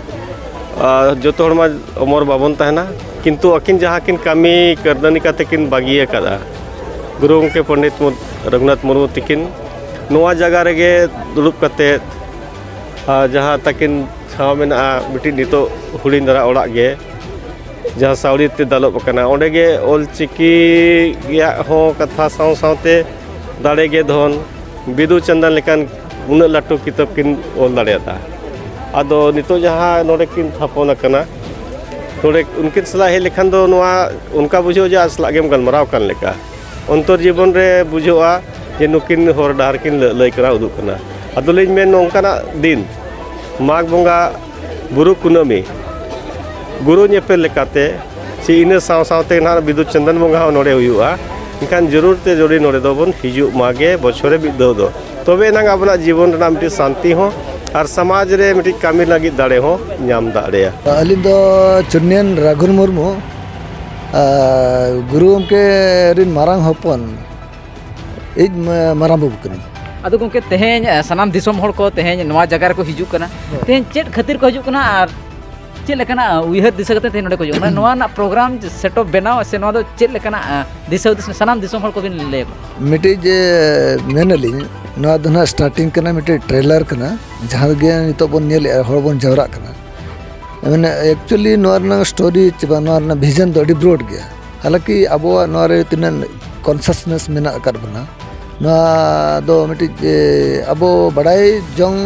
ᱟ, ᱡᱚᱛᱚ ᱦᱚᱲ ᱢᱟ ᱚᱢᱚᱨ ᱵᱟᱵᱚᱱ ᱛᱟᱦᱮᱱᱟ, ᱠᱤᱱᱛᱩ ᱟᱹᱠᱤᱱ ᱡᱟᱦᱟᱸ ᱠᱤᱱ ᱠᱟᱹᱢᱤ ᱠᱟᱹᱨᱫᱟᱹᱱᱤ ᱠᱟᱛᱮ ᱠᱤᱱ ᱵᱟᱹᱜᱤ ᱟᱠᱟᱫᱼᱟ, ᱜᱩᱨᱩ ᱜᱚᱢᱠᱮ ᱯᱚᱱᱰᱤᱛ ᱢᱩ-, ᱨᱚᱜᱷᱩᱱᱟᱛᱷ ᱢᱩᱨᱢᱩ ᱛᱤᱠᱤᱱ ᱱᱚᱣᱟ ᱡᱟᱭᱜᱟ ᱨᱮᱜᱮ ᱫᱩᱲᱩᱵ ᱠᱟᱛᱮ, ᱟ, ᱡᱟᱦᱟᱸ ᱛᱟᱹᱠᱤᱱ ᱴᱷᱟᱶ ᱢᱮᱱᱟᱜᱼᱟ, ᱢᱤᱫᱴᱤᱡ ᱱᱤᱛᱚᱜ ᱦᱩᱰᱤᱧ ᱫᱷᱟᱨᱟ ᱚᱲᱟᱜ ᱜᱮ, ᱡᱟᱦᱟᱸ ᱥᱟᱹᱣᱲᱤ ᱛᱮ ᱫᱟᱞᱚᱵ ᱟᱠᱟᱱᱟ, ᱚᱸᱰᱮ ᱜᱮ ᱚᱞ ᱪᱤᱠᱤ ᱨᱮᱭᱟᱜ ᱦᱚᱸ ᱠᱟᱛᱷᱟ ᱥᱟᱶ ᱥᱟᱶᱛᱮ ᱫᱟᱲᱮ ᱜᱮ ᱫᱷᱚᱱ, ᱵᱤᱫᱩ ᱪᱟᱸᱫᱟᱱ ᱞᱮᱠᱟᱱ ᱩᱱᱟᱹᱜ ᱞᱟᱹᱴᱩ ᱠᱤᱛᱟᱹᱵ ᱠᱤᱱ ᱚᱞ ᱫᱟᱲᱮᱭᱟᱫᱟ᱾ ᱟᱫᱚ ᱱᱤᱛᱚᱜ ᱡᱟᱦᱟᱸ ᱱᱚᱰᱮ ᱠᱤᱱ ᱛᱷᱟᱯᱚᱱ ᱟᱠᱟᱱᱟ, ᱱᱚᱰᱮ ᱩᱱᱠᱤᱱ ᱥᱟᱞᱟᱜ ᱦᱮᱡ ᱞᱮᱠᱷᱟᱱ ᱫᱚ ᱱᱚᱣᱟ ᱚᱱᱠᱟ ᱵᱩᱡᱷᱟᱹᱜᱼᱟ ᱡᱮ ᱟᱡ ᱥᱟᱞᱟᱜ ᱜᱮᱢ ᱜᱟᱞᱢᱟᱨᱟᱣ ᱠᱟᱱ ᱞᱮᱠᱟ᱾ ᱚᱱᱛᱚᱨ ᱡᱤᱵᱚᱱ ᱨᱮ ᱵᱩᱡᱷᱟᱹᱜᱼᱟ ᱡᱮ ᱱᱩᱠᱤᱱ ᱦᱚᱨ ᱰᱟᱦᱟᱨ ᱠᱤᱱ ᱞᱟᱹ-, ᱞᱟᱹᱭ ᱠᱟᱱᱟ, ᱩᱫᱩᱜ ᱠᱟᱱᱟ᱾ ᱟᱫᱚᱞᱤᱧ ᱢᱮᱱ, ᱱᱚᱝᱠᱟᱱᱟᱜ ᱫᱤᱱ, ᱢᱟᱜᱽ ᱵᱚᱸᱜᱟ ᱵᱩᱨᱩ ᱠᱩᱱᱟᱹᱢᱤ, ᱜᱩᱨᱩ ᱧᱮᱯᱮᱞ ᱞᱮᱠᱟᱛᱮ, ᱪᱮ ᱤᱱᱟᱹ ᱥᱟᱶ ᱥᱟᱶᱛᱮ ᱱᱟᱦᱟᱜ ᱵᱤᱫᱩ ᱪᱟᱸᱫᱟᱱ ᱵᱚᱸᱜᱟ ᱦᱚᱸ ᱱᱚᱰᱮ ᱦᱩᱭᱩᱜᱼᱟ᱾ ᱮᱱᱠᱷᱟᱱ ᱡᱟᱹᱨᱩᱲ ᱛᱮ ᱡᱟᱹᱨᱩᱲ ᱱᱚᱰᱮ ᱫᱚᱵᱚᱱ ᱦᱤᱡᱩᱜ ᱢᱟ ᱜᱮ ᱵᱚᱪᱷᱚᱨ ᱨᱮ ᱢᱤᱫ ᱫᱷᱟᱣ ᱫᱚ, ᱛᱚᱵᱮ ᱮᱱᱟᱝ ᱟᱵᱚᱱᱟᱜ ᱡᱤᱵᱚᱱ ᱨᱮᱱᱟᱜ ᱢᱤᱫᱴᱤᱡ ᱥᱟᱱᱛᱤ ᱦᱚᱸ ᱟᱨ ᱥᱚᱢᱟᱡᱽ ᱨᱮ ᱢᱤᱫᱴᱤᱡ ᱠᱟᱹᱢᱤ ᱞᱟᱹᱜᱤᱫ ᱫᱟᱲᱮ ᱦᱚᱸ ᱧᱟᱢ ᱫᱟᱲᱮᱭᱟᱜᱼᱟ᱾ ᱟᱹᱞᱤᱧ ᱫᱚ ᱪᱩᱱᱭᱟᱹᱱ ᱨᱟᱜᱷᱩᱱ ᱢᱩᱨᱢᱩ, ᱟᱨ ᱜᱩᱨᱩ ᱜᱚᱢᱠᱮ ᱨᱤᱱ ᱢᱟᱨᱟᱝ ᱦᱚᱯᱚᱱ, ᱤᱡ ᱢᱟ-, ᱢᱟᱨᱟᱝ ᱵᱟᱹᱵᱩ ᱠᱟᱹᱱᱟᱹᱧ᱾ ᱟᱫᱚ ᱜᱚᱢᱠᱮ, ᱛᱮᱦᱮᱧ ᱥᱟᱱᱟᱢ ᱫᱤᱥᱚᱢ ᱦᱚᱲ ᱠᱚ ᱛᱮᱦᱮᱧ ᱱᱚᱣᱟ ᱡᱟᱭᱜᱟ ᱨᱮᱠᱚ ᱦᱤᱡᱩᱜ ᱠᱟᱱᱟ᱾ ᱛᱮᱦᱮᱧ ᱪᱮᱫ ᱠᱷᱟᱹᱛᱤᱨ ᱠᱚ ᱦᱤᱡᱩᱜ ᱠᱟᱱᱟ ᱟᱨ ᱪᱮᱫ ᱞᱮᱠᱟᱱᱟᱜ ᱩᱭᱦᱟᱹᱨ ᱫᱤᱥᱟᱹ ᱠᱟᱛᱮ ᱛᱮᱦᱮᱧ ᱱᱚᱰᱮ ᱠᱚ ᱦᱤᱡᱩᱜ ᱠᱟᱱᱟ? ᱱᱚᱣᱟ ᱨᱮᱱᱟᱜ ᱯᱨᱳᱜᱨᱟᱢ ᱥᱮᱴᱟᱯ ᱵᱮᱱᱟᱣ ᱥᱮ ᱱᱚᱣᱟ ᱫᱚ ᱪᱮᱫ ᱞᱮᱠᱟᱱᱟᱜ ᱫᱤᱥᱟᱹ ᱦᱩᱫᱤᱥ ᱥᱟᱱᱟᱢ ᱫᱤᱥᱚᱢ ᱦᱚᱲ ᱠᱚᱵᱤᱱ ᱞᱟᱹᱭ ᱟᱠᱚᱣᱟ? ᱢᱤᱫᱴᱤᱡ ᱡᱮ ᱢᱮᱱᱟᱞᱤᱧ, ᱱᱚᱣᱟ ᱫᱚ ᱱᱟᱦᱟᱜ ᱥᱴᱟᱨᱴᱤᱝ ᱠᱟᱱᱟ, ᱢᱤᱫᱴᱤᱡ ᱴᱨᱮᱞᱟᱨ ᱠᱟᱱᱟ, ᱡᱟᱦᱟᱸ ᱜᱮ ᱱᱤᱛᱚᱜ ᱵᱚᱱ ᱧᱮᱞᱮᱫᱼᱟ, ᱦᱚᱲ ᱵᱚᱱ ᱡᱟᱣᱨᱟᱜ ᱠᱟᱱᱟ᱾ ᱢᱟᱱᱮ ᱮᱠᱪᱩᱭᱮᱞᱤ ᱱᱚᱣᱟ ᱨᱮᱱᱟᱜ ᱥᱴᱳᱨᱤ ᱪᱮ ᱵᱟᱝ, ᱱᱚᱣᱟ ᱨᱮᱱᱟᱜ ᱵᱷᱤᱡᱚᱱ ᱫᱚ ᱟᱹᱰᱤ ᱵᱨᱚᱰ ᱜᱮᱭᱟ᱾ ᱦᱟᱞᱟᱸᱠᱤ ᱟᱵᱚᱣᱟᱜ ᱱᱚᱣᱟ ᱨᱮ ᱛᱤᱱᱟᱹᱜ ᱠᱚᱱᱥᱟᱥᱱᱮᱥ ᱢᱮᱱᱟᱜ ᱟᱠᱟᱫ ᱵᱚᱱᱟ, ᱱᱚᱣᱟ ᱫᱚ ᱢᱤᱫᱴᱤᱡ ᱟᱵᱚ ᱵᱟᱲᱟᱭ ᱡᱚᱝ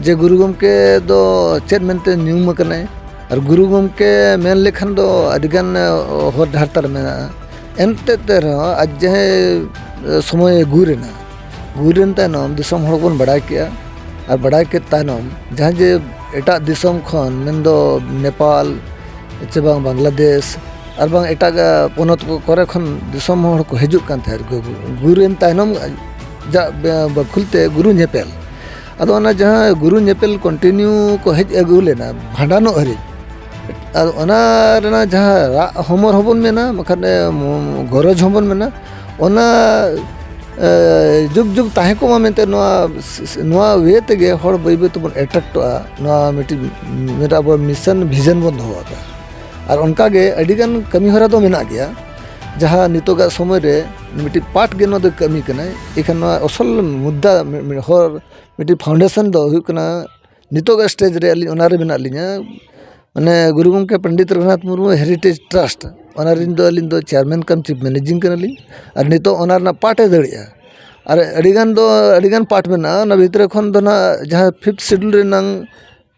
ᱡᱮ ᱜᱩᱨᱩ ᱜᱚᱢᱠᱮ ᱫᱚ ᱪᱮᱫ ᱢᱮᱱᱛᱮ ᱧᱩᱢ ᱟᱠᱟᱱᱟᱭ᱾ ᱟᱨ ᱜᱩᱨᱩ ᱜᱚᱢᱠᱮ ᱢᱮᱱ ᱞᱮᱠᱷᱟᱱ ᱫᱚ ᱟᱹᱰᱤᱜᱟᱱ ᱦᱚᱨ ᱰᱟᱦᱟᱨ ᱛᱟᱞᱮ ᱢᱮᱱᱟᱜᱼᱟ᱾ ᱮᱱᱛᱮᱫ ᱛᱮ ᱨᱮᱦᱚᱸ ᱟᱡ ᱡᱟᱦᱟᱸᱭ ᱥᱚᱢᱚᱭᱮ ᱜᱩᱨ ᱮᱱᱟ, ᱜᱩᱨ ᱮᱱ ᱛᱟᱭᱱᱚᱢ ᱫᱤᱥᱚᱢ ᱦᱚᱲ ᱵᱚᱱ ᱵᱟᱲᱟᱭ ᱠᱮᱜᱼᱟ᱾ ᱟᱨ ᱵᱟᱲᱟᱭ ᱠᱮᱫ ᱛᱟᱭᱱᱚᱢ ᱡᱟᱦᱟᱸ ᱡᱮ ᱮᱴᱟᱜ ᱫᱤᱥᱚᱢ ᱠᱷᱚᱱ, ᱢᱮᱱᱫᱚ ᱱᱮᱯᱟᱞ ᱪᱮ ᱵᱟᱝ ᱵᱟᱝᱞᱟᱫᱮᱥ ᱟᱨ ᱵᱟᱝ ᱮᱴᱟᱜ ᱯᱚᱱᱚᱛ ᱠᱚ ᱠᱚᱨᱮ ᱠᱷᱚᱱ ᱫᱤᱥᱚᱢ ᱦᱚᱲ ᱠᱚ ᱦᱤᱡᱩᱜ ᱠᱟᱱ ᱛᱟᱦᱮᱸᱫ, ᱜᱩ-, ᱜᱩᱨ ᱮᱱ ᱛᱟᱭᱱᱚᱢ ᱡᱟ-, ᱵᱮ-, ᱵᱟᱠᱷᱩᱞ ᱛᱮ ᱜᱩᱨᱩ ᱧᱮᱯᱮᱞ᱾ ᱟᱫᱚ ᱚᱱᱟ ᱡᱟᱦᱟᱸ ᱜᱩᱨᱩ ᱧᱮᱯᱮᱞ ᱠᱚᱱᱴᱤᱱᱤᱭᱩ ᱠᱚ ᱦᱮᱡ ᱟᱹᱜᱩ ᱞᱮᱱᱟ ᱵᱷᱟᱸᱰᱟᱱᱚᱜ ᱦᱟᱹᱨᱤᱡ, ᱟᱫᱚ ᱚᱱᱟ ᱨᱮᱱᱟᱜ ᱡᱟᱦᱟᱸ ᱨᱟᱜ ᱦᱚᱢᱚᱨ ᱦᱚᱸᱵᱚᱱ ᱢᱮᱱᱟ, ᱵᱟᱠᱷᱟᱱ, ᱮ, ᱢᱚ-, ᱜᱚᱨᱚᱡᱽ ᱦᱚᱸᱵᱚᱱ ᱢᱮᱱᱟ, ᱚᱱᱟ, ᱮ, ᱡᱩᱜᱽ ᱡᱩᱜᱽ ᱛᱟᱦᱮᱸ ᱠᱚᱜ ᱢᱟ ᱢᱮᱱᱛᱮ ᱱᱚᱣᱟ, ᱱᱚᱣᱟ ᱣᱮ ᱛᱮᱜᱮ ᱦᱚᱲ ᱵᱟᱹᱭ ᱵᱟᱹᱭ ᱛᱮᱵᱚᱱ ᱮᱴᱨᱮᱠᱴᱚᱜᱼᱟ᱾ ᱱᱚᱣᱟ ᱢᱤᱫᱴᱤᱡ, ᱢᱤᱫᱴᱤᱡ ᱟᱵᱚ ᱢᱤᱥᱚᱱ ᱵᱷᱤᱡᱚᱱ ᱵᱚᱱ ᱫᱚᱦᱚ ᱟᱠᱟᱫᱼᱟ᱾ ᱟᱨ ᱚᱱᱠᱟᱜᱮ ᱟᱹᱰᱤᱜᱟᱱ ᱠᱟᱹᱢᱤ ᱦᱚᱨᱟ ᱫᱚ ᱢᱮᱱᱟᱜ ᱜᱮᱭᱟ, ᱡᱟᱦᱟᱸ ᱱᱤᱛᱚᱜᱟᱜ ᱥᱚᱢᱚᱭ ᱨᱮ ᱢᱤᱫᱴᱤᱡ ᱯᱟᱨᱴ ᱜᱮ ᱱᱚᱣᱟ ᱫᱚ ᱠᱟᱹᱢᱤ ᱠᱟᱱᱟᱭ᱾ ᱮᱱᱠᱷᱟᱱ ᱱᱚᱣᱟ ᱟᱥᱚᱞ ᱢᱩᱫᱽᱫᱟ ᱢᱤ-, ᱢᱤ-, ᱦᱚᱨ ᱢᱤᱫᱴᱤᱡ ᱯᱷᱟᱣᱩᱱᱰᱮᱥᱚᱱ ᱫᱚ ᱦᱩᱭᱩᱜ ᱠᱟᱱᱟ, ᱱᱤᱛᱚᱜᱟᱜ ᱥᱴᱮᱡᱽ ᱨᱮ ᱟᱹᱞᱤᱧ ᱚᱱᱟ ᱨᱮ ᱢᱮᱱᱟᱜ ᱞᱤᱧᱟ᱾ ᱢᱟᱱᱮ ᱜᱩᱨᱩ ᱜᱚᱢᱠᱮ ᱯᱚᱱᱰᱤᱛ ᱨᱚᱜᱷᱩᱱᱟᱛᱷ ᱢᱩᱨᱢᱩ ᱦᱮᱨᱤᱴᱮᱡᱽ ᱴᱨᱟᱥᱴ, ᱚᱱᱟ ᱨᱮᱱ ᱫᱚ ᱟᱹᱞᱤᱧ ᱫᱚ ᱪᱮᱭᱟᱨᱢᱮᱱ ᱠᱟᱢ ᱪᱤᱯ ᱢᱮᱱᱮᱡᱤᱝ ᱠᱟᱱᱟᱞᱤᱧ᱾ ᱟᱨ ᱱᱤᱛᱚᱜ ᱚᱱᱟ ᱨᱮᱱᱟᱜ ᱯᱟᱨᱴ ᱮ ᱫᱟᱹᱲᱮᱜᱼᱟ᱾ ᱟᱨ ᱟᱹᱰᱤᱜᱟᱱ ᱫᱚ, ᱟᱹᱰᱤᱜᱟᱱ ᱯᱟᱨᱴ ᱢᱮᱱᱟᱜᱼᱟ᱾ ᱚᱱᱟ ᱵᱷᱤᱛᱨᱤ ᱠᱷᱚᱱ ᱫᱚ ᱱᱟᱜ ᱡᱟᱦᱟᱸ ᱯᱷᱤᱯᱛᱷ ᱥᱤᱰᱩᱞ ᱨᱮᱱᱟᱝ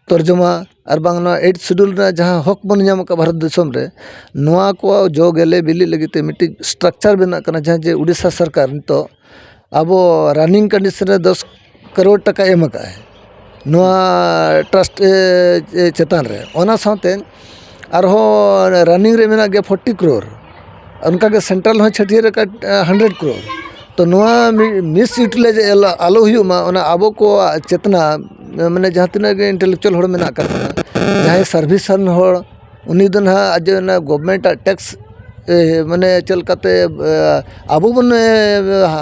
ᱛᱚᱨᱡᱚᱢᱟ ᱟᱨ ᱵᱟᱝ ᱱᱚᱣᱟ ᱮᱭᱤᱴ ᱥᱤᱰᱩᱞ ᱨᱮᱱᱟᱜ ᱡᱟᱦᱟᱸ ᱦᱚᱠ ᱵᱚᱱ ᱧᱟᱢ ᱟᱠᱟᱫ ᱵᱷᱟᱨᱚᱛ ᱫᱤᱥᱚᱢ ᱨᱮ, ᱱᱚᱣᱟ ᱠᱚ ᱡᱚ ᱜᱮᱞᱮ ᱵᱤᱞᱤ ᱞᱟᱹᱜᱤᱫ ᱛᱮ ᱢᱤᱫᱴᱤᱡ ᱥᱴᱨᱟᱠᱪᱟᱨ ᱵᱮᱱᱟᱜ ᱠᱟᱱᱟ, ᱡᱟᱦᱟᱸ ᱡᱮ ᱩᱰᱤᱥᱟ ᱥᱚᱨᱠᱟᱨ ᱱᱤᱛᱚᱜ ᱟᱵᱚ ᱨᱟᱱᱤᱝ ᱠᱚᱱᱰᱤᱥᱚᱱ ᱨᱮ ᱫᱚᱥ ᱠᱟᱨᱳᱲ ᱴᱟᱠᱟ ᱮᱢ ᱟᱠᱟᱫ ᱟᱭ ᱱᱚᱣᱟ ᱴᱨᱟᱥᱴ, ᱮ, ᱮ, ᱪᱮᱛᱟᱱ ᱨᱮ᱾ ᱚᱱᱟ ᱥᱟᱶᱛᱮ ᱟᱨᱦᱚᱸ ᱨᱟᱱᱤᱝ ᱨᱮ ᱢᱮᱱᱟᱜ ᱜᱮᱭᱟ ᱯᱷᱳᱨᱴᱤ ᱠᱨᱳᱨ, ᱚᱱᱠᱟᱜᱮ ᱥᱮᱱᱴᱨᱟᱞ ᱦᱚᱸ ᱪᱷᱟᱹᱴᱭᱟᱹᱨ ᱟᱠᱟᱫ, ᱮ, ᱦᱟᱱᱰᱨᱮᱰ ᱠᱨᱳᱨ᱾ ᱛᱚ ᱱᱚᱣᱟ ᱢᱤ-, ᱢᱤᱥ ᱤᱭᱩᱴᱤᱞᱟᱭᱤᱡᱽ ᱟᱞᱚ, ᱟᱞᱚ ᱦᱩᱭᱩᱜ ᱢᱟ, ᱚᱱᱟ ᱟᱵᱚ ᱠᱚᱣᱟᱜ ᱪᱮᱛᱱᱟ, ᱢᱟᱱᱮ ᱡᱟᱦᱟᱸ ᱛᱤᱱᱟᱹᱜ ᱜᱮ ᱤᱱᱴᱮᱞᱮᱠᱪᱩᱣᱟᱞ ᱦᱚᱲ ᱢᱮᱱᱟᱜ ᱟᱠᱟᱫ ᱵᱚᱱᱟ, ᱡᱟᱦᱟᱸᱭ ᱥᱟᱨᱵᱷᱤᱥ ᱟᱱ ᱦᱚᱲ, ᱩᱱᱤ ᱫᱚ ᱱᱟᱦᱟᱜ ᱟᱡ ᱚᱱᱟ ᱜᱚᱵᱷᱢᱮᱱᱴ ᱟᱜ ᱴᱮᱠᱥ ᱮ, ᱢᱟᱱᱮ ᱪᱮᱫ ᱞᱮᱠᱟᱛᱮ, ᱮ, ᱟᱵᱚ ᱵᱚᱱ, ᱮ,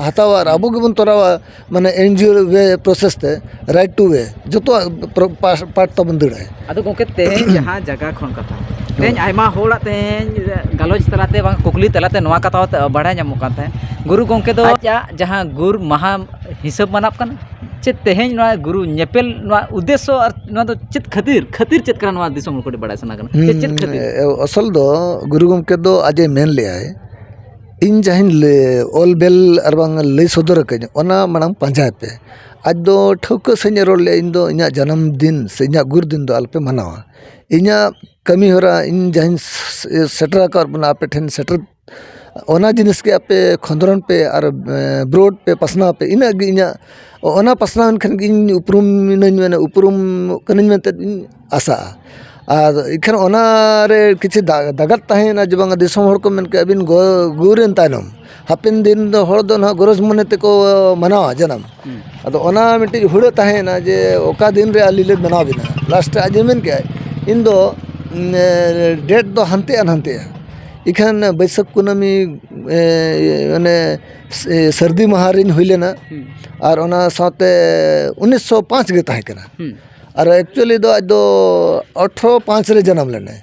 ᱦᱟᱛᱟᱣᱟ ᱟᱨ ᱟᱵᱚ ᱜᱮᱵᱚᱱ ᱛᱚᱨᱟᱣᱟ, ᱢᱟᱱᱮ ᱮᱱ ᱡᱤ ᱳ ᱣᱮ ᱯᱨᱚᱥᱮᱥ ᱛᱮ, ᱨᱟᱭᱤᱴ ᱴᱩ ᱣᱮ, ᱡᱚᱛᱚᱣᱟᱜ ᱯᱨᱚ-, ᱯᱟᱥ-, ᱯᱟᱨᱴ ᱛᱟᱵᱚᱱ ᱫᱟᱹᱲᱟᱭ᱾ ᱟᱫᱚ ᱜᱚᱢᱠᱮ, ᱛᱮᱦᱮᱧ ᱡᱟᱦᱟᱸ ᱡᱟᱭᱜᱟ ᱠᱷᱚᱱ ᱠᱟᱛᱷᱟ, ᱛᱮᱦᱮᱧ ᱟᱭᱢᱟ ᱦᱚᱲᱟᱜ ᱛᱮᱦᱮᱧ ᱜᱟᱞᱚᱪ ᱛᱟᱞᱟᱛᱮ ᱵᱟᱝ ᱠᱩᱠᱞᱤ ᱛᱟᱞᱟᱛᱮ ᱱᱚᱣᱟ ᱠᱟᱛᱷᱟ ᱦᱚᱸ ᱵᱟᱲᱟᱭ ᱧᱟᱢᱚᱜ ᱠᱟᱱ ᱛᱟᱦᱮᱸᱫ, ᱜᱩᱨᱩ ᱜᱚᱢᱠᱮ ᱫᱚ ᱟᱡᱟᱜ ᱡᱟᱦᱟᱸ ᱜᱩᱨ ᱢᱟᱦᱟ ᱦᱤᱥᱟᱹᱵ ᱢᱟᱱᱟᱣ ᱠᱟᱱᱟ, ᱪᱮᱫ ᱛᱮᱦᱮᱧ ᱱᱚᱣᱟ ᱜᱩᱨᱩ ᱧᱮᱯᱮᱞ ᱱᱚᱣᱟ ᱩᱫᱽᱫᱮᱥᱥᱚ ᱟᱨ ᱱᱚᱣᱟ ᱫᱚ ᱪᱮᱫ ᱠᱷᱟᱹᱛᱤᱨ, ᱠᱷᱟᱹᱛᱤᱨ ᱪᱮᱫ ᱠᱟᱱᱟ, ᱱᱚᱣᱟ ᱫᱤᱥᱚᱢ ᱦᱚᱲ ᱠᱟᱹᱴᱤᱡ ᱵᱟᱲᱟᱭ ᱥᱟᱱᱟ ᱠᱟᱱᱟ ᱡᱮ ᱪᱮᱫ ᱦᱩᱸ, ᱠᱷᱟᱹᱛᱤᱨ? ᱮ, ᱟᱥᱚᱞ ᱫᱚ ᱜᱩᱨᱩ ᱜᱚᱢᱠᱮ ᱫᱚ ᱟᱡ ᱮ ᱢᱮᱱ ᱞᱮᱜᱼᱟᱭ, ᱤᱧ ᱡᱟᱦᱟᱸᱧ ᱞᱟᱹᱭ, ᱚᱞ ᱵᱮᱞ ᱟᱨ ᱵᱟᱝ ᱞᱟᱹᱭ ᱥᱚᱫᱚᱨ ᱟᱠᱟᱫᱟᱹᱧ, ᱚᱱᱟ ᱢᱟᱲᱟᱝ ᱯᱟᱸᱡᱟᱭ ᱯᱮ᱾ ᱟᱡ ᱫᱚ ᱴᱷᱟᱹᱣᱠᱟᱹ ᱥᱟᱺᱦᱤᱡ ᱮ ᱨᱚᱲ ᱞᱮᱜᱼᱟ, ᱤᱧ ᱫᱚ ᱤᱧᱟᱹᱜ ᱡᱟᱱᱟᱢ ᱫᱤᱱ ᱥᱮ ᱤᱧᱟᱹᱜ ᱜᱩᱨ ᱫᱤᱱ ᱫᱚ ᱟᱞᱚᱯᱮ ᱢᱟᱱᱟᱣᱟ᱾ ᱤᱧᱟᱹᱜ ᱠᱟᱹᱢᱤ ᱦᱚᱨᱟ, ᱤᱧ ᱡᱟᱦᱟᱸᱧ ᱥ-, ᱥᱮᱴᱮᱨ ᱟᱠᱟᱫ ᱵᱚᱱᱟ ᱟᱯᱮ ᱴᱷᱮᱱ ᱥᱮᱴᱮᱨ, ᱚᱱᱟ ᱡᱤᱱᱤᱥ ᱜᱮ ᱟᱯᱮ ᱠᱷᱚᱸᱫᱽᱨᱚᱱ ᱯᱮ ᱟᱨ, ᱮ, ᱵᱨᱳᱰ ᱯᱮ, ᱯᱟᱥᱱᱟᱣ ᱯᱮ, ᱤᱱᱟᱹᱜ ᱜᱮ ᱤᱧᱟᱹᱜ, ᱚᱱᱟ ᱯᱟᱥᱱᱟᱣ ᱮᱱ ᱠᱷᱟᱱ ᱜᱮ ᱤᱧ ᱩᱯᱨᱩᱢ ᱤᱱᱟᱹᱧ ᱢᱮᱱᱟ, ᱩᱯᱨᱩᱢ ᱠᱟᱹᱱᱟᱹᱧ ᱢᱮᱱᱛᱮ ᱤᱧ ᱟᱥᱟᱜᱼᱟ᱾ ᱟᱨ ᱮᱱᱠᱷᱟᱱ ᱚᱱᱟᱨᱮ ᱠᱤᱪᱷᱩ ᱫᱟ-, ᱫᱟᱜᱟᱫ ᱛᱟᱦᱮᱸᱭᱮᱱᱟ ᱡᱮ ᱵᱟᱝ ᱫᱤᱥᱚᱢ ᱦᱚᱲ ᱠᱚ ᱢᱮᱱ ᱠᱮᱜᱼᱟ, "ᱟᱹᱵᱤᱱ ᱜᱚ-, ᱜᱩᱨ ᱮᱱ ᱛᱟᱭᱱᱚᱢ ᱦᱟᱯᱮᱱ ᱫᱤᱱ ᱫᱚ ᱦᱚᱲ ᱫᱚ ᱱᱟᱦᱟᱜ ᱜᱚᱨᱚᱡᱽ ᱢᱚᱱᱮ ᱛᱮᱠᱚ ᱢᱟᱱᱟᱣᱟ ᱡᱟᱱᱟᱢ᱾" ᱦᱩᱸ᱾ ᱟᱫᱚ ᱚᱱᱟ ᱢᱤᱫᱴᱤᱡ ᱦᱩᱲᱟᱹ ᱛᱟᱦᱮᱸᱭᱮᱱᱟ ᱡᱮ ᱚᱠᱟ ᱫᱤᱱ ᱨᱮ ᱟᱹᱞᱤᱧ ᱞᱮ ᱵᱮᱱᱟᱣ ᱵᱮᱱᱟ᱾ ᱞᱟᱥᱴ ᱨᱮ ᱟᱡ ᱮ ᱢᱮᱱ ᱠᱮᱜᱼᱟ, "ᱤᱧ ᱫᱚ, ᱩᱸ, ᱮ, ᱰᱮᱴ ᱫᱚ ᱦᱟᱱᱛᱮᱜᱼᱟ ᱱᱟᱦᱟᱱᱛᱮᱜᱼᱟ᱾" ᱤᱠᱷᱟᱹᱱ ᱵᱟᱹᱭᱥᱟᱹᱠᱷ ᱠᱩᱱᱟᱹᱢᱤ, ᱮ, ᱢᱟᱱᱮ, ᱥ-, ᱮ, ᱥᱟᱹᱨᱫᱤ ᱢᱟᱦᱟ ᱨᱤᱧ ᱦᱩᱭ ᱞᱮᱱᱟ᱾ ᱦᱩᱸ᱾ ᱟᱨ ᱚᱱᱟ ᱥᱟᱶᱛᱮ ᱩᱱᱤᱥᱥᱚ ᱯᱟᱸᱪ ᱜᱮ ᱛᱟᱦᱮᱸ ᱠᱟᱱᱟ᱾ ᱦᱩᱸ᱾ ᱟᱨ actually ᱫᱚ ᱟᱡ ᱫᱚ ᱟᱴᱷᱨᱚ ᱯᱟᱸᱪ ᱨᱮ ᱡᱟᱱᱟᱢ ᱞᱮᱱᱟᱭ᱾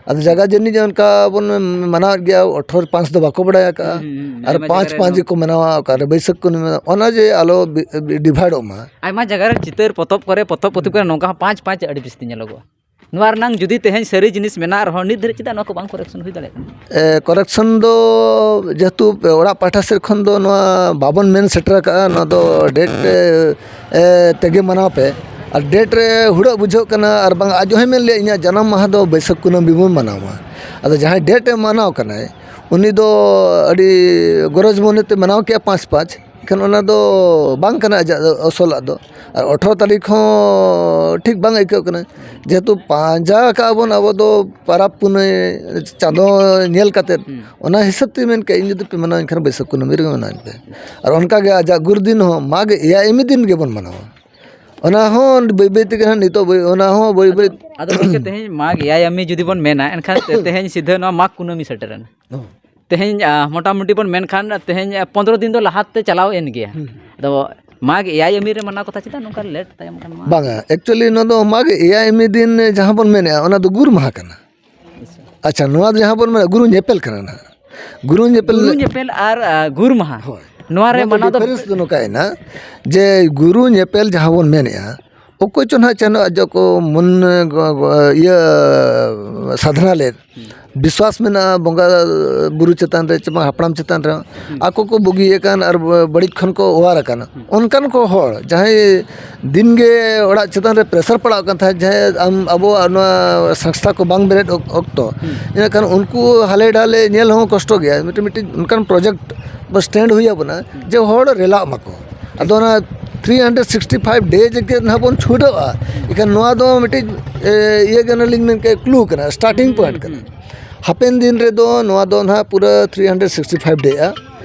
ᱟᱫᱚ ᱡᱟᱭᱜᱟ ᱡᱟᱹᱱᱤᱡ ᱚᱱᱠᱟ ᱵᱚᱱ ᱢᱟᱱᱟᱣᱮᱫ ᱜᱮᱭᱟ, ᱟᱴᱷᱨᱚ ᱯᱟᱸᱪ ᱫᱚ ᱵᱟᱠᱚ ᱵᱟᱲᱟᱭ ᱟᱠᱟᱜᱼᱟ᱾ ᱦᱩᱸ, ᱦᱩᱸ, ᱦᱩᱸ᱾ ᱟᱨ ᱟᱭᱢᱟ ᱯᱟᱸᱪ ᱡᱟᱭᱜᱟ ᱨᱮ ᱯᱟᱸᱪ ᱱᱚᱣᱟ ᱜᱮᱠᱚ ᱢᱟᱱᱟᱣᱟ, ᱚᱠᱟᱨᱮ ᱵᱟᱹᱭᱥᱟᱹᱠᱷ ᱠᱩᱱᱟᱹᱢᱤ ᱢᱮᱱᱟᱜᱼᱟ, ᱚᱱᱟ ᱡᱮ ᱟᱞᱚ ᱵᱤ-, ᱵᱤ-, ᱰᱤᱵᱷᱟᱭᱤᱰᱚᱜ ᱢᱟ᱾ ᱟᱭᱢᱟ ᱡᱟᱭᱜᱟ ᱨᱮ ᱪᱤᱛᱟᱹᱨ ᱯᱚᱛᱚᱵ ᱠᱚᱨᱮ, ᱯᱚᱛᱚᱵ ᱯᱩᱛᱷᱤ ᱠᱚᱨᱮ ᱱᱚᱝᱠᱟ ᱦᱚᱸ ᱯᱟᱸᱪ ᱯᱟᱸᱪ ᱟᱹᱰᱤ ᱡᱟᱹᱥᱛᱤ ᱧᱮᱞᱚᱜᱚᱜᱼᱟ᱾ ᱱᱚᱣᱟ ᱨᱮᱱᱟᱝ ᱡᱩᱫᱤ ᱛᱮᱦᱮᱧ ᱥᱟᱹᱨᱤ ᱡᱤᱱᱤᱥ ᱢᱮᱱᱟᱜ ᱨᱮᱦᱚᱸ, ᱱᱤᱛ ᱫᱷᱟᱹᱨᱤᱡ ᱪᱮᱫᱟᱜ ᱱᱚᱣᱟ ᱠᱚ ᱵᱟᱝ correction ᱦᱩᱭ ᱫᱟᱲᱮᱭᱟᱜ ᱠᱟᱱᱟ? ᱮ, correction ᱫᱚ ᱡᱮᱦᱮᱛᱩ ᱚᱲᱟᱜ ᱯᱟᱦᱴᱟ ᱥᱮᱫ ᱠᱷᱚᱱ ᱫᱚ ᱱᱚᱣᱟ ᱵᱟᱵᱚᱱ ᱢᱮᱱ ᱥᱮᱴᱮᱨ ᱟᱠᱟᱫᱼᱟ, ᱱᱚᱣᱟ ᱫᱚ ᱰᱮᱴ, ᱮ, ᱮ, ᱛᱮᱜᱮ ᱢᱟᱱᱟᱣ ᱯᱮ᱾ ᱟᱨ ᱰᱮᱴ ᱨᱮ ᱦᱩᱲᱟᱹᱜ ᱵᱩᱡᱷᱟᱹᱜ ᱠᱟᱱᱟ, ᱟᱨ ᱵᱟᱝ ᱟᱡ ᱦᱚᱸᱭ ᱢᱮᱱ ᱞᱮᱭᱟ, "ᱤᱧᱟᱹᱜ ᱡᱟᱱᱟᱢ ᱢᱟᱦᱟ ᱫᱚ ᱵᱟᱹᱭᱥᱟᱹᱠᱷ ᱠᱩᱱᱟᱹᱢᱤ ᱵᱚᱱ ᱢᱟᱱᱟᱣᱟ᱾" ᱟᱫᱚ ᱡᱟᱦᱟᱸᱭ ᱰᱮᱴ ᱮ ᱢᱟᱱᱟᱣ ᱠᱟᱱᱟᱭ, ᱩᱱᱤ ᱫᱚ ᱟᱹᱰᱤ ᱜᱚᱨᱚᱡᱽ ᱢᱚᱱᱮ ᱛᱮ ᱢᱟᱱᱟᱣ ᱠᱮᱜᱼᱟ ᱯᱟᱸᱪ ᱯᱟᱸᱪ, ᱮᱱᱠᱷᱟᱱ ᱚᱱᱟ ᱫᱚ ᱵᱟᱝ ᱠᱟᱱᱟ ᱟᱡᱟᱜ ᱫᱚ ᱟᱥᱚᱞᱟᱜ ᱫᱚ᱾ ᱟᱨ ᱟᱴᱷᱨᱚ ᱛᱟᱹᱨᱤᱠᱷ ᱦᱚᱸ ᱴᱷᱤᱠ ᱵᱟᱝ ᱟᱹᱭᱠᱟᱹᱜ ᱠᱟᱱᱟ, ᱡᱮᱦᱮᱛᱩ ᱯᱟᱸᱡᱟ ᱟᱠᱟᱫ ᱵᱚᱱ ᱟᱵᱚ ᱫᱚ ᱯᱟᱨᱟᱵᱽ ᱯᱩᱱᱟᱹᱭ ᱪᱟᱸᱫᱚ ᱧᱮᱞ ᱠᱟᱛᱮᱫ᱾ ᱦᱩᱸ᱾ ᱚᱱᱟ ᱦᱤᱥᱟᱹᱵ ᱛᱮ ᱢᱮᱱ ᱠᱮᱜᱼᱟ, ᱤᱧ ᱡᱩᱫᱤ ᱯᱮ ᱢᱟᱱᱟᱣ, ᱮᱱᱠᱷᱟᱱ ᱵᱟᱹᱭᱥᱟᱹᱠᱷ ᱠᱩᱱᱟᱹᱢᱤ ᱨᱮᱜᱮ ᱢᱟᱱᱟᱣ ᱯᱮ᱾ ᱟᱨ ᱚᱱᱠᱟ ᱜᱮ ᱟᱡᱟᱜ ᱜᱩᱨ ᱫᱤᱱ ᱦᱚᱸ ᱢᱟᱜᱽ ᱮᱭᱟᱭ ᱢᱤ ᱫᱤᱱ ᱜᱮᱵᱚᱱ ᱢᱟᱱᱟᱣᱟ᱾ ᱚᱱᱟ ᱦᱚᱸ ᱵᱟᱹᱭ ᱵᱟᱹᱭ ᱛᱮᱜᱮ ᱦᱟᱸᱜ ᱱᱤᱛᱚᱜ ᱵᱟᱹᱭ ᱚᱱᱟ ᱦᱚᱸ ᱵᱟᱹᱭ ᱵᱟᱹᱭ ᱟᱫᱚ ᱜᱚᱢᱠᱮ, ᱛᱮᱦᱮᱧ ᱢᱟᱜᱽ ᱮᱭᱟᱭ ᱟᱢᱤ ᱡᱩᱫᱤ ᱵᱚᱱ ᱢᱮᱱᱟ, ᱮᱱᱠᱷᱟᱱ ᱛᱮ- ᱛᱮᱦᱮᱧ ᱥᱤᱫᱷᱟᱹ ᱱᱚᱣᱟ ᱢᱟᱜᱽ ᱠᱩᱱᱟᱹᱢᱤ ᱥᱮᱴᱮᱨᱮᱱᱟ᱾ ᱦᱚᱸ᱾ ᱛᱮᱦᱮᱧ, ᱟ, ᱢᱚᱴᱟᱢᱩᱴᱤ ᱵᱚᱱ ᱢᱮᱱᱠᱷᱟᱱ ᱛᱮᱦᱮᱧ, ᱟ, ᱯᱚᱱᱫᱽᱨᱚ ᱫᱤᱱ ᱫᱚ ᱞᱟᱦᱟᱛᱮ ᱪᱟᱞᱟᱣ ᱮᱱ ᱜᱮᱭᱟ᱾ ᱦᱩᱸ᱾ ᱟᱫᱚ ᱢᱟᱜᱽ ᱮᱭᱟᱭ ᱟᱢᱤ ᱨᱮ ᱢᱟᱱᱟᱣ ᱠᱟᱛᱷᱟ ᱪᱮᱫᱟᱜ ᱱᱚᱝᱠᱟ ᱞᱮᱴ ᱛᱟᱭᱚᱢ ᱠᱟᱱᱟ? ᱵᱟᱝᱟ, actually ᱱᱚᱣᱟ ᱫᱚ ᱢᱟᱜᱽ ᱮᱭᱟᱭ ᱟᱢᱤ ᱫᱤᱱ ᱡᱟᱦᱟᱸ ᱵᱚᱱ ᱢᱮᱱᱮᱫᱼᱟ, ᱚᱱᱟ ᱫᱚ ᱜᱩᱨ ᱢᱟᱦᱟ ᱠᱟᱱᱟ᱾ ᱟᱪᱪᱷᱟ᱾ ᱟᱪᱪᱷᱟ, ᱱᱚᱣᱟ ᱫᱚ ᱡᱟᱦᱟᱸ ᱵᱚᱱ ᱢᱮᱱᱟ, ᱜᱩᱨᱩ ᱧᱮᱯᱮᱞ ᱠᱟᱱᱟ ᱱᱟᱦᱟᱜ᱾ ᱜᱩᱨᱩ ᱧᱮᱯᱮᱞ ᱜᱩᱨᱩ ᱧᱮᱯᱮᱞ ᱟᱨ, ᱟ, ᱜᱩᱨ ᱢᱟᱦᱟ, ᱦᱳᱭ᱾ ᱱᱚᱣᱟ ᱨᱮ ᱱᱚᱣᱟ ᱫᱚ ᱢᱟᱱᱟᱣ ᱫᱚ ᱰᱤᱯᱷᱟᱨᱮᱱᱥ ᱫᱚ ᱱᱚᱝᱠᱟᱭᱮᱱᱟ ᱡᱮ ᱜᱩᱨᱩ ᱧᱮᱯᱮᱞ ᱡᱟᱦᱟᱸ ᱵᱚᱱ ᱢᱮᱱᱮᱫᱼᱟ, ᱚᱠᱚᱭ ᱪᱚ ᱱᱟᱦᱟᱜ ᱪᱮᱫ ᱟᱡᱟᱜ ᱠᱚ ᱢᱚᱱ, ᱜᱚ-, ᱜᱚ-, ᱤᱭᱟᱹ ᱥᱟᱫᱷᱱᱟ ᱞᱮᱫ, ᱦᱩᱸ᱾ ᱵᱤᱥᱣᱟᱥ ᱢᱮᱱᱟᱜᱼᱟ ᱵᱚᱸᱜᱟ ᱵᱩᱨᱩ ᱪᱮᱛᱟᱱ ᱨᱮ, ᱪᱮ ᱵᱟᱝ ᱦᱟᱯᱲᱟᱢ ᱪᱮᱛᱟᱱ ᱨᱮ, ᱦᱩᱸ᱾ ᱟᱠᱚ ᱠᱚ ᱵᱩᱜᱤ ᱟᱠᱟᱱ ᱟᱨ ᱵᱟᱹᱲᱤᱡ ᱠᱷᱚᱱ ᱠᱚ ᱚᱣᱟᱨ ᱟᱠᱟᱱᱟ᱾ ᱦᱩᱸ᱾ ᱚᱱᱠᱟᱱ ᱠᱚ ᱦᱚᱲ ᱡᱟᱦᱟᱸᱭ ᱫᱤᱱ ᱜᱮ ᱚᱲᱟᱜ ᱪᱮᱛᱟᱱ ᱨᱮ ᱯᱨᱮᱥᱟᱨ ᱯᱟᱲᱟᱜ ᱠᱟᱱ ᱛᱟᱦᱮᱸᱫ, ᱡᱟᱦᱟᱸᱭ ᱟᱢ, ᱟᱵᱚᱣᱟᱜ ᱱᱚᱣᱟ ᱥᱚᱝᱥᱛᱷᱟ ᱠᱚ ᱵᱟᱝ ᱵᱮᱨᱮᱫ ᱚᱠ-, ᱚᱠᱛᱚ, ᱦᱩᱸ᱾ ᱤᱱᱟᱹᱠᱷᱟᱱ ᱩᱱᱠᱩ ᱦᱟᱞᱮ ᱰᱟᱞᱮ ᱧᱮᱞ ᱦᱚᱸ ᱠᱚᱥᱴᱚ ᱜᱮᱭᱟ᱾ ᱢᱤᱫᱴᱤᱡ, ᱢᱤᱫᱴᱤᱡ ᱚᱱᱠᱟᱱ ᱯᱨᱚᱡᱮᱠᱴ ᱵᱟ ᱥᱴᱮᱱᱰ ᱦᱩᱭ ᱟᱵᱚᱱᱟ, ᱦᱩᱸ᱾ ᱡᱮ ᱦᱚᱲ ᱨᱮᱞᱟᱜ ᱢᱟᱠᱚ᱾ ᱟᱫᱚ ᱚᱱᱟ ᱛᱷᱨᱤ ᱦᱟᱱᱰᱨᱮᱰ ᱥᱤᱠᱥᱴᱤ ᱯᱷᱟᱭᱤᱵᱷ ᱰᱮ ᱡᱮ ᱱᱟᱦᱟᱜ ᱵᱚᱱ ᱪᱷᱩᱴᱟᱹᱜᱼᱟ, ᱮᱱᱠᱷᱟᱱ ᱱᱚᱣᱟ ᱫᱚ ᱢᱤᱫᱴᱤᱡ, ᱮ, ᱤᱭᱟᱹ ᱠᱟᱱᱟ, ᱞᱤᱧ ᱢᱮᱱ ᱠᱮᱫ, ᱠᱞᱩ ᱠᱟᱱᱟ, ᱥᱴᱟᱨᱴᱤᱝ ᱯᱚᱭᱮᱱᱴ ᱠᱟᱱᱟ᱾ ᱦᱩᱸ᱾ ᱦᱟᱯᱮᱱ ᱫᱤᱱ ᱨᱮᱫᱚ ᱱᱚᱣᱟ ᱫᱚ ᱱᱟᱦᱟᱜ ᱯᱩᱨᱟᱹ ᱛᱷᱨᱤ ᱦᱟᱱᱰᱨᱮᱰ ᱥᱤᱠᱥᱴᱤ ᱯᱷᱟᱭᱤᱵᱷ ᱰᱮᱜᱼᱟ᱾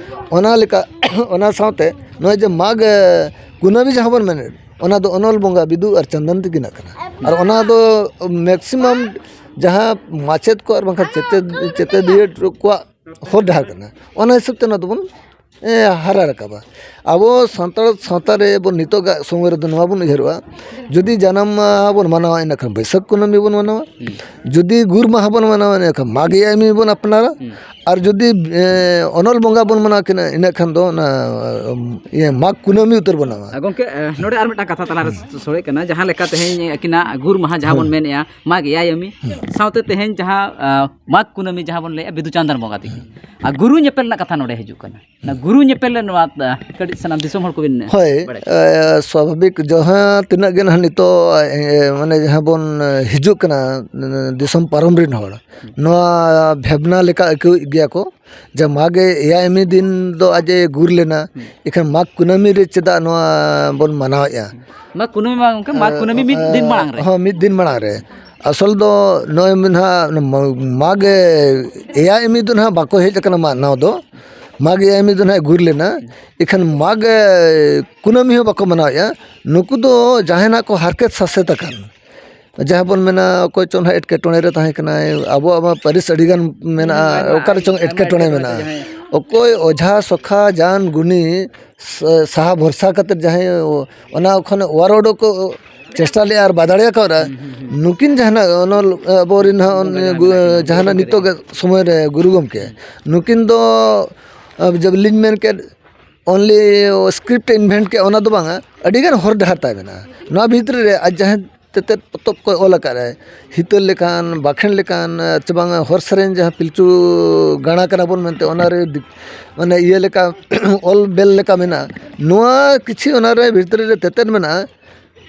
ᱚᱱᱟ ᱞᱮᱠᱟ, ᱚᱱᱟ ᱥᱟᱶᱛᱮ ᱱᱚᱜᱼᱚᱭ ᱡᱮ ᱢᱟᱜᱽ, ᱮ, ᱠᱩᱱᱟᱹᱢᱤ ᱡᱟᱦᱟᱸ ᱵᱚᱱ ᱢᱮᱱᱮᱫ, ᱚᱱᱟ ᱫᱚ ᱚᱱᱚᱞ ᱵᱚᱸᱜᱟ ᱵᱤᱫᱩ ᱟᱨ ᱪᱟᱸᱫᱟᱱ ᱛᱤᱠᱤᱱᱟᱜ ᱠᱟᱱᱟ᱾ ᱟᱨ ᱚᱱᱟ ᱫᱚ ᱢᱮᱠᱥᱤᱢᱟᱢ ᱡᱟᱦᱟᱸ ᱢᱟᱪᱮᱫ ᱠᱚ ᱟᱨ ᱵᱟᱝᱠᱷᱟᱱ ᱪᱮᱛᱮᱫ, ᱪᱮᱛᱮᱫᱤᱭᱟᱹ ᱠᱚᱣᱟᱜ ᱦᱚᱨ ᱰᱟᱦᱟᱨ ᱠᱟᱱᱟ᱾ ᱚᱱᱟ ᱦᱤᱥᱟᱹᱵ ᱛᱮ ᱱᱚᱣᱟ ᱫᱚᱵᱚᱱ, ᱮ, ᱦᱟᱨᱟ ᱨᱟᱠᱟᱵᱟ᱾ ᱟᱵᱚ ᱥᱟᱱᱛᱟᱲ ᱥᱟᱶᱛᱟ ᱨᱮ ᱵᱚᱱ ᱱᱤᱛᱚᱜᱟᱜ ᱥᱚᱢᱚᱭ ᱨᱮᱫᱚ ᱱᱚᱣᱟ ᱵᱚᱱ ᱩᱭᱦᱟᱹᱨᱚᱜᱼᱟ, ᱡᱩᱫᱤ ᱡᱟᱱᱟᱢ ᱢᱟᱦᱟ ᱵᱚᱱ ᱢᱟᱱᱟᱣᱟ, ᱤᱱᱟᱹᱠᱷᱟᱱ ᱵᱟᱹᱭᱥᱟᱹᱠᱷ ᱠᱩᱱᱟᱹᱢᱤ ᱵᱚᱱ ᱢᱟᱱᱟᱣᱟ᱾ ᱦᱩᱸ᱾ ᱡᱩᱫᱤ ᱜᱩᱨ ᱢᱟᱦᱟ ᱵᱚᱱ ᱢᱟᱱᱟᱣᱟ, ᱤᱱᱟᱹᱠᱷᱟᱱ ᱢᱟᱜᱽ ᱮᱭᱟᱭ ᱢᱤ ᱵᱚᱱ ᱟᱯᱱᱟᱨᱟ᱾ ᱦᱩᱸ᱾ ᱟᱨ ᱡᱩᱫᱤ, ᱮ, ᱚᱱᱚᱞ ᱵᱚᱸᱜᱟ ᱵᱚᱱ ᱢᱟᱱᱟᱣ ᱠᱤᱱᱟ, ᱤᱱᱟᱹᱠᱷᱟᱱ ᱫᱚ ᱚᱱᱟ, ᱤᱭᱟᱹ, ᱢᱟᱜᱽ ᱠᱩᱱᱟᱹᱢᱤ ᱩᱛᱟᱹᱨ ᱵᱚᱱ ᱢᱟᱱᱟᱣᱟ᱾ ᱜᱚᱢᱠᱮ, ᱮ, ᱱᱚᱰᱮ ᱟᱨ ᱢᱤᱫᱴᱟᱝ ᱠᱟᱛᱷᱟ ᱛᱟᱞᱟᱨᱮ ᱦᱩᱸ᱾ ᱥᱚᱲᱮᱜ ᱠᱟᱱᱟ, ᱡᱟᱦᱟᱸ ᱞᱮᱠᱟ ᱛᱮᱦᱮᱧ ᱟᱹᱠᱤᱱᱟᱜ ᱜᱩᱨ ᱢᱟᱦᱟ ᱡᱟᱦᱟᱸ ᱵᱚᱱ ᱦᱩᱸ᱾ ᱢᱮᱱᱮᱫᱼᱟ, ᱢᱟᱜᱽ ᱮᱭᱟᱭ ᱟᱢᱤ, ᱦᱩᱸ᱾ ᱥᱟᱶᱛᱮ ᱛᱮᱦᱮᱧ ᱡᱟᱦᱟᱸ, ᱟ, ᱢᱟᱜᱽ ᱠᱩᱱᱟᱹᱢᱤ ᱡᱟᱦᱟᱸ ᱵᱚᱱ ᱞᱟᱹᱭᱮᱫᱼᱟ, ᱵᱤᱫᱩ ᱪᱟᱸᱫᱟᱱ ᱵᱚᱸᱜᱟ ᱛᱤᱠᱤᱱ᱾ ᱦᱩᱸ᱾ ᱟᱨ ᱜᱩᱨᱩ ᱧᱮᱯᱮᱞ ᱨᱮᱱᱟᱜ ᱠᱟᱛᱷᱟ ᱱᱚᱰᱮ ᱦᱤᱡᱩᱜ ᱠᱟᱱᱟ᱾ ᱚᱱᱟ ᱜᱩᱨᱩ ᱧᱮᱯᱮᱞ ᱨᱮ ᱱᱚᱣᱟ, ᱟ, ᱠᱟᱹᱴᱤᱡ ᱥᱟᱱᱟᱢ ᱫᱤᱥᱚᱢ ᱦᱚᱲ ᱠᱚᱵᱤᱱ ᱦᱳᱭ, ᱵᱟᱲᱟᱭ ᱦᱚᱪᱚ᱾ ᱮ, ᱥᱟᱵᱷᱟᱵᱤᱠ ᱡᱟᱦᱟᱸ ᱛᱤᱱᱟᱹᱜ ᱜᱮ ᱱᱟᱦᱟᱜ ᱱᱤᱛᱚᱜ, ᱮ, ᱢᱟᱱᱮ ᱡᱟᱦᱟᱸ ᱵᱚᱱ, ᱮ, ᱦᱤᱡᱩᱜ ᱠᱟᱱᱟ, ᱮ, ᱫᱤᱥᱚᱢ ᱯᱟᱨᱚᱢ ᱨᱮᱱ ᱦᱚᱲ, ᱦᱩᱸ᱾ ᱱᱚᱣᱟ ᱵᱷᱟᱵᱽᱱᱟ ᱞᱮᱠᱟ ᱟᱹᱭᱠᱟᱹᱣᱮᱫ ᱜᱮᱭᱟ ᱠᱚ ᱡᱮ ᱢᱟᱜᱽ ᱮᱭᱟᱭ ᱢᱤ ᱫᱤᱱ ᱫᱚ ᱟᱡ ᱮ ᱜᱩᱨ ᱞᱮᱱᱟ, ᱦᱩᱸ᱾ ᱮᱱᱠᱷᱟᱱ ᱢᱟᱜᱽ ᱠᱩᱱᱟᱹᱢᱤ ᱨᱮ ᱪᱮᱫᱟᱜ ᱱᱚᱣᱟ ᱵᱚᱱ ᱢᱟᱱᱟᱣᱮᱫᱼᱟ? ᱢᱟᱜᱽ ᱠᱩᱱᱟᱹᱢᱤ ᱢᱟ ᱜᱚᱢᱠᱮ, ᱢᱟᱜᱽ ᱠᱩᱱᱟᱹᱢᱤ ᱢᱤᱫ ᱫᱤᱱ ᱢᱟᱲᱟᱝ ᱨᱮ᱾ ᱦᱚᱸ, ᱢᱤᱫ ᱫᱤᱱ ᱢᱟᱲᱟᱝ ᱨᱮ᱾ ᱟᱥᱚᱞ ᱫᱚ ᱱᱚᱜᱼᱚᱭ ᱱᱟᱦᱟᱜ ᱢᱟᱜᱽ ᱮᱭᱟᱭ ᱢᱤ ᱫᱚ ᱱᱟᱦᱟᱜ ᱵᱟᱠᱚ ᱦᱮᱡ ᱟᱠᱟᱱᱟ ᱢᱟᱱᱟᱣ ᱫᱚ᱾ ᱢᱟᱜᱽ ᱮᱭᱟᱭ ᱢᱤᱫ ᱫᱚ ᱱᱟᱦᱟᱜ ᱜᱩᱨ ᱞᱮᱱᱟ᱾ ᱤᱠᱷᱟᱹᱱ ᱢᱟᱜᱽ ᱮ, ᱠᱩᱱᱟᱹᱢᱤ ᱦᱚᱸ ᱵᱟᱠᱚ ᱢᱟᱱᱟᱣᱮᱫᱼᱟ᱾ ᱱᱩᱠᱩ ᱫᱚ ᱡᱟᱦᱟᱸᱭ ᱱᱟᱦᱟᱜ ᱠᱚ ᱦᱟᱨᱠᱮᱛ ᱥᱟᱥᱮᱛ ᱟᱠᱟᱱ, ᱡᱟᱦᱟᱸ ᱵᱚᱱ ᱢᱮᱱᱟ, ᱚᱠᱚᱭ ᱪᱚ ᱱᱟᱦᱟᱜ ᱮᱴᱠᱮᱴᱚᱬᱮ ᱨᱮ ᱛᱟᱦᱮᱸ ᱠᱟᱱᱟᱭ, ᱟᱵᱚᱣᱟᱜ ᱢᱟ ᱯᱟᱹᱨᱤᱥ ᱟᱹᱰᱤᱜᱟᱱ ᱢᱮᱱᱟᱜᱼᱟ, ᱦᱩᱸ, ᱟᱭᱢᱟ, ᱚᱠᱟ ᱨᱮᱪᱚᱝ ᱟᱭᱢᱟ ᱮᱴᱠᱮᱴᱚᱬᱮ ᱮᱴᱠᱮᱴᱚᱬᱮ ᱢᱮᱱᱟᱜᱼᱟ᱾ ᱡᱟᱦᱟᱸᱭ ᱚᱠᱚᱭ ᱚᱡᱷᱟ ᱥᱚᱠᱷᱟ ᱡᱟᱱ ᱜᱩᱱᱤ ᱥᱟ-, ᱥᱟᱦᱟ ᱵᱷᱚᱨᱥᱟ ᱠᱟᱛᱮᱫ ᱡᱟᱦᱟᱸᱭ ᱚᱱᱟ ᱠᱷᱚᱱ ᱚᱣᱟᱨ ᱚᱰᱚᱠ ᱠᱚ ᱪᱮᱥᱴᱟ ᱞᱮᱫᱼᱟ ᱟᱨ ᱵᱟᱭ ᱫᱟᱲᱮ ᱠᱟᱣᱫᱟ, ᱦᱩᱸ, ᱦᱩᱸ, ᱦᱩᱸ᱾ ᱱᱩᱠᱤᱱ ᱡᱟᱦᱟᱸ ᱱᱟᱜ ᱚᱱᱚᱞ-, ᱟᱵᱚᱨᱮᱱ ᱦᱟᱸᱜ ᱚᱱᱮ ᱜᱩ-, ᱡᱟᱦᱟᱸ ᱱᱟᱜ ᱱᱤᱛᱚᱜ ᱥᱚᱢᱚᱭ ᱨᱮ ᱜᱩᱨᱩ ᱜᱚᱢᱠᱮ, ᱱᱩᱠᱤᱱ ᱫᱚ, ᱟ, ᱡᱟᱵ ᱞᱤᱧ ᱢᱮᱱ ᱠᱮᱫ, only script invent ᱠᱮᱫ, ᱚᱱᱟ ᱫᱚ ᱵᱟᱝᱟ, ᱟᱹᱰᱤᱜᱟᱱ ᱦᱚᱨ ᱰᱟᱦᱟᱨ ᱛᱟᱭ ᱢᱮᱱᱟᱜᱼᱟ᱾ ᱱᱚᱣᱟ ᱵᱷᱤᱛᱨᱤ ᱨᱮ ᱟᱡ ᱡᱟᱦᱟᱸ ᱛᱮᱛᱮᱫ ᱯᱚᱛᱚᱵ ᱠᱚᱭ ᱚᱞ ᱟᱠᱟᱫ ᱨᱮ, ᱦᱤᱛᱟᱹᱞ ᱞᱮᱠᱟᱱ, ᱵᱟᱠᱷᱮᱬ ᱞᱮᱠᱟᱱ, ᱪᱮ ᱵᱟᱝᱟ, ᱦᱚᱨ ᱥᱮᱨᱮᱧ ᱡᱟᱦᱟᱸ ᱯᱤᱞᱪᱩ ᱜᱟᱬᱟ ᱠᱟᱱᱟ ᱵᱚᱱ ᱢᱮᱱᱛᱮ, ᱚᱱᱟᱨᱮ ᱫᱤ-, ᱢᱟᱱᱮ ᱤᱭᱟᱹ ᱞᱮᱠᱟ, ᱚᱞ ᱵᱮᱞ ᱞᱮᱠᱟ ᱢᱮᱱᱟᱜᱼᱟ᱾ ᱱᱚᱣᱟ ᱠᱤᱪᱷᱤ ᱚᱱᱟᱨᱮ ᱵᱷᱤᱛᱨᱤ ᱨᱮ ᱛᱮᱛᱮᱫ ᱢᱮᱱᱟᱜᱼᱟ᱾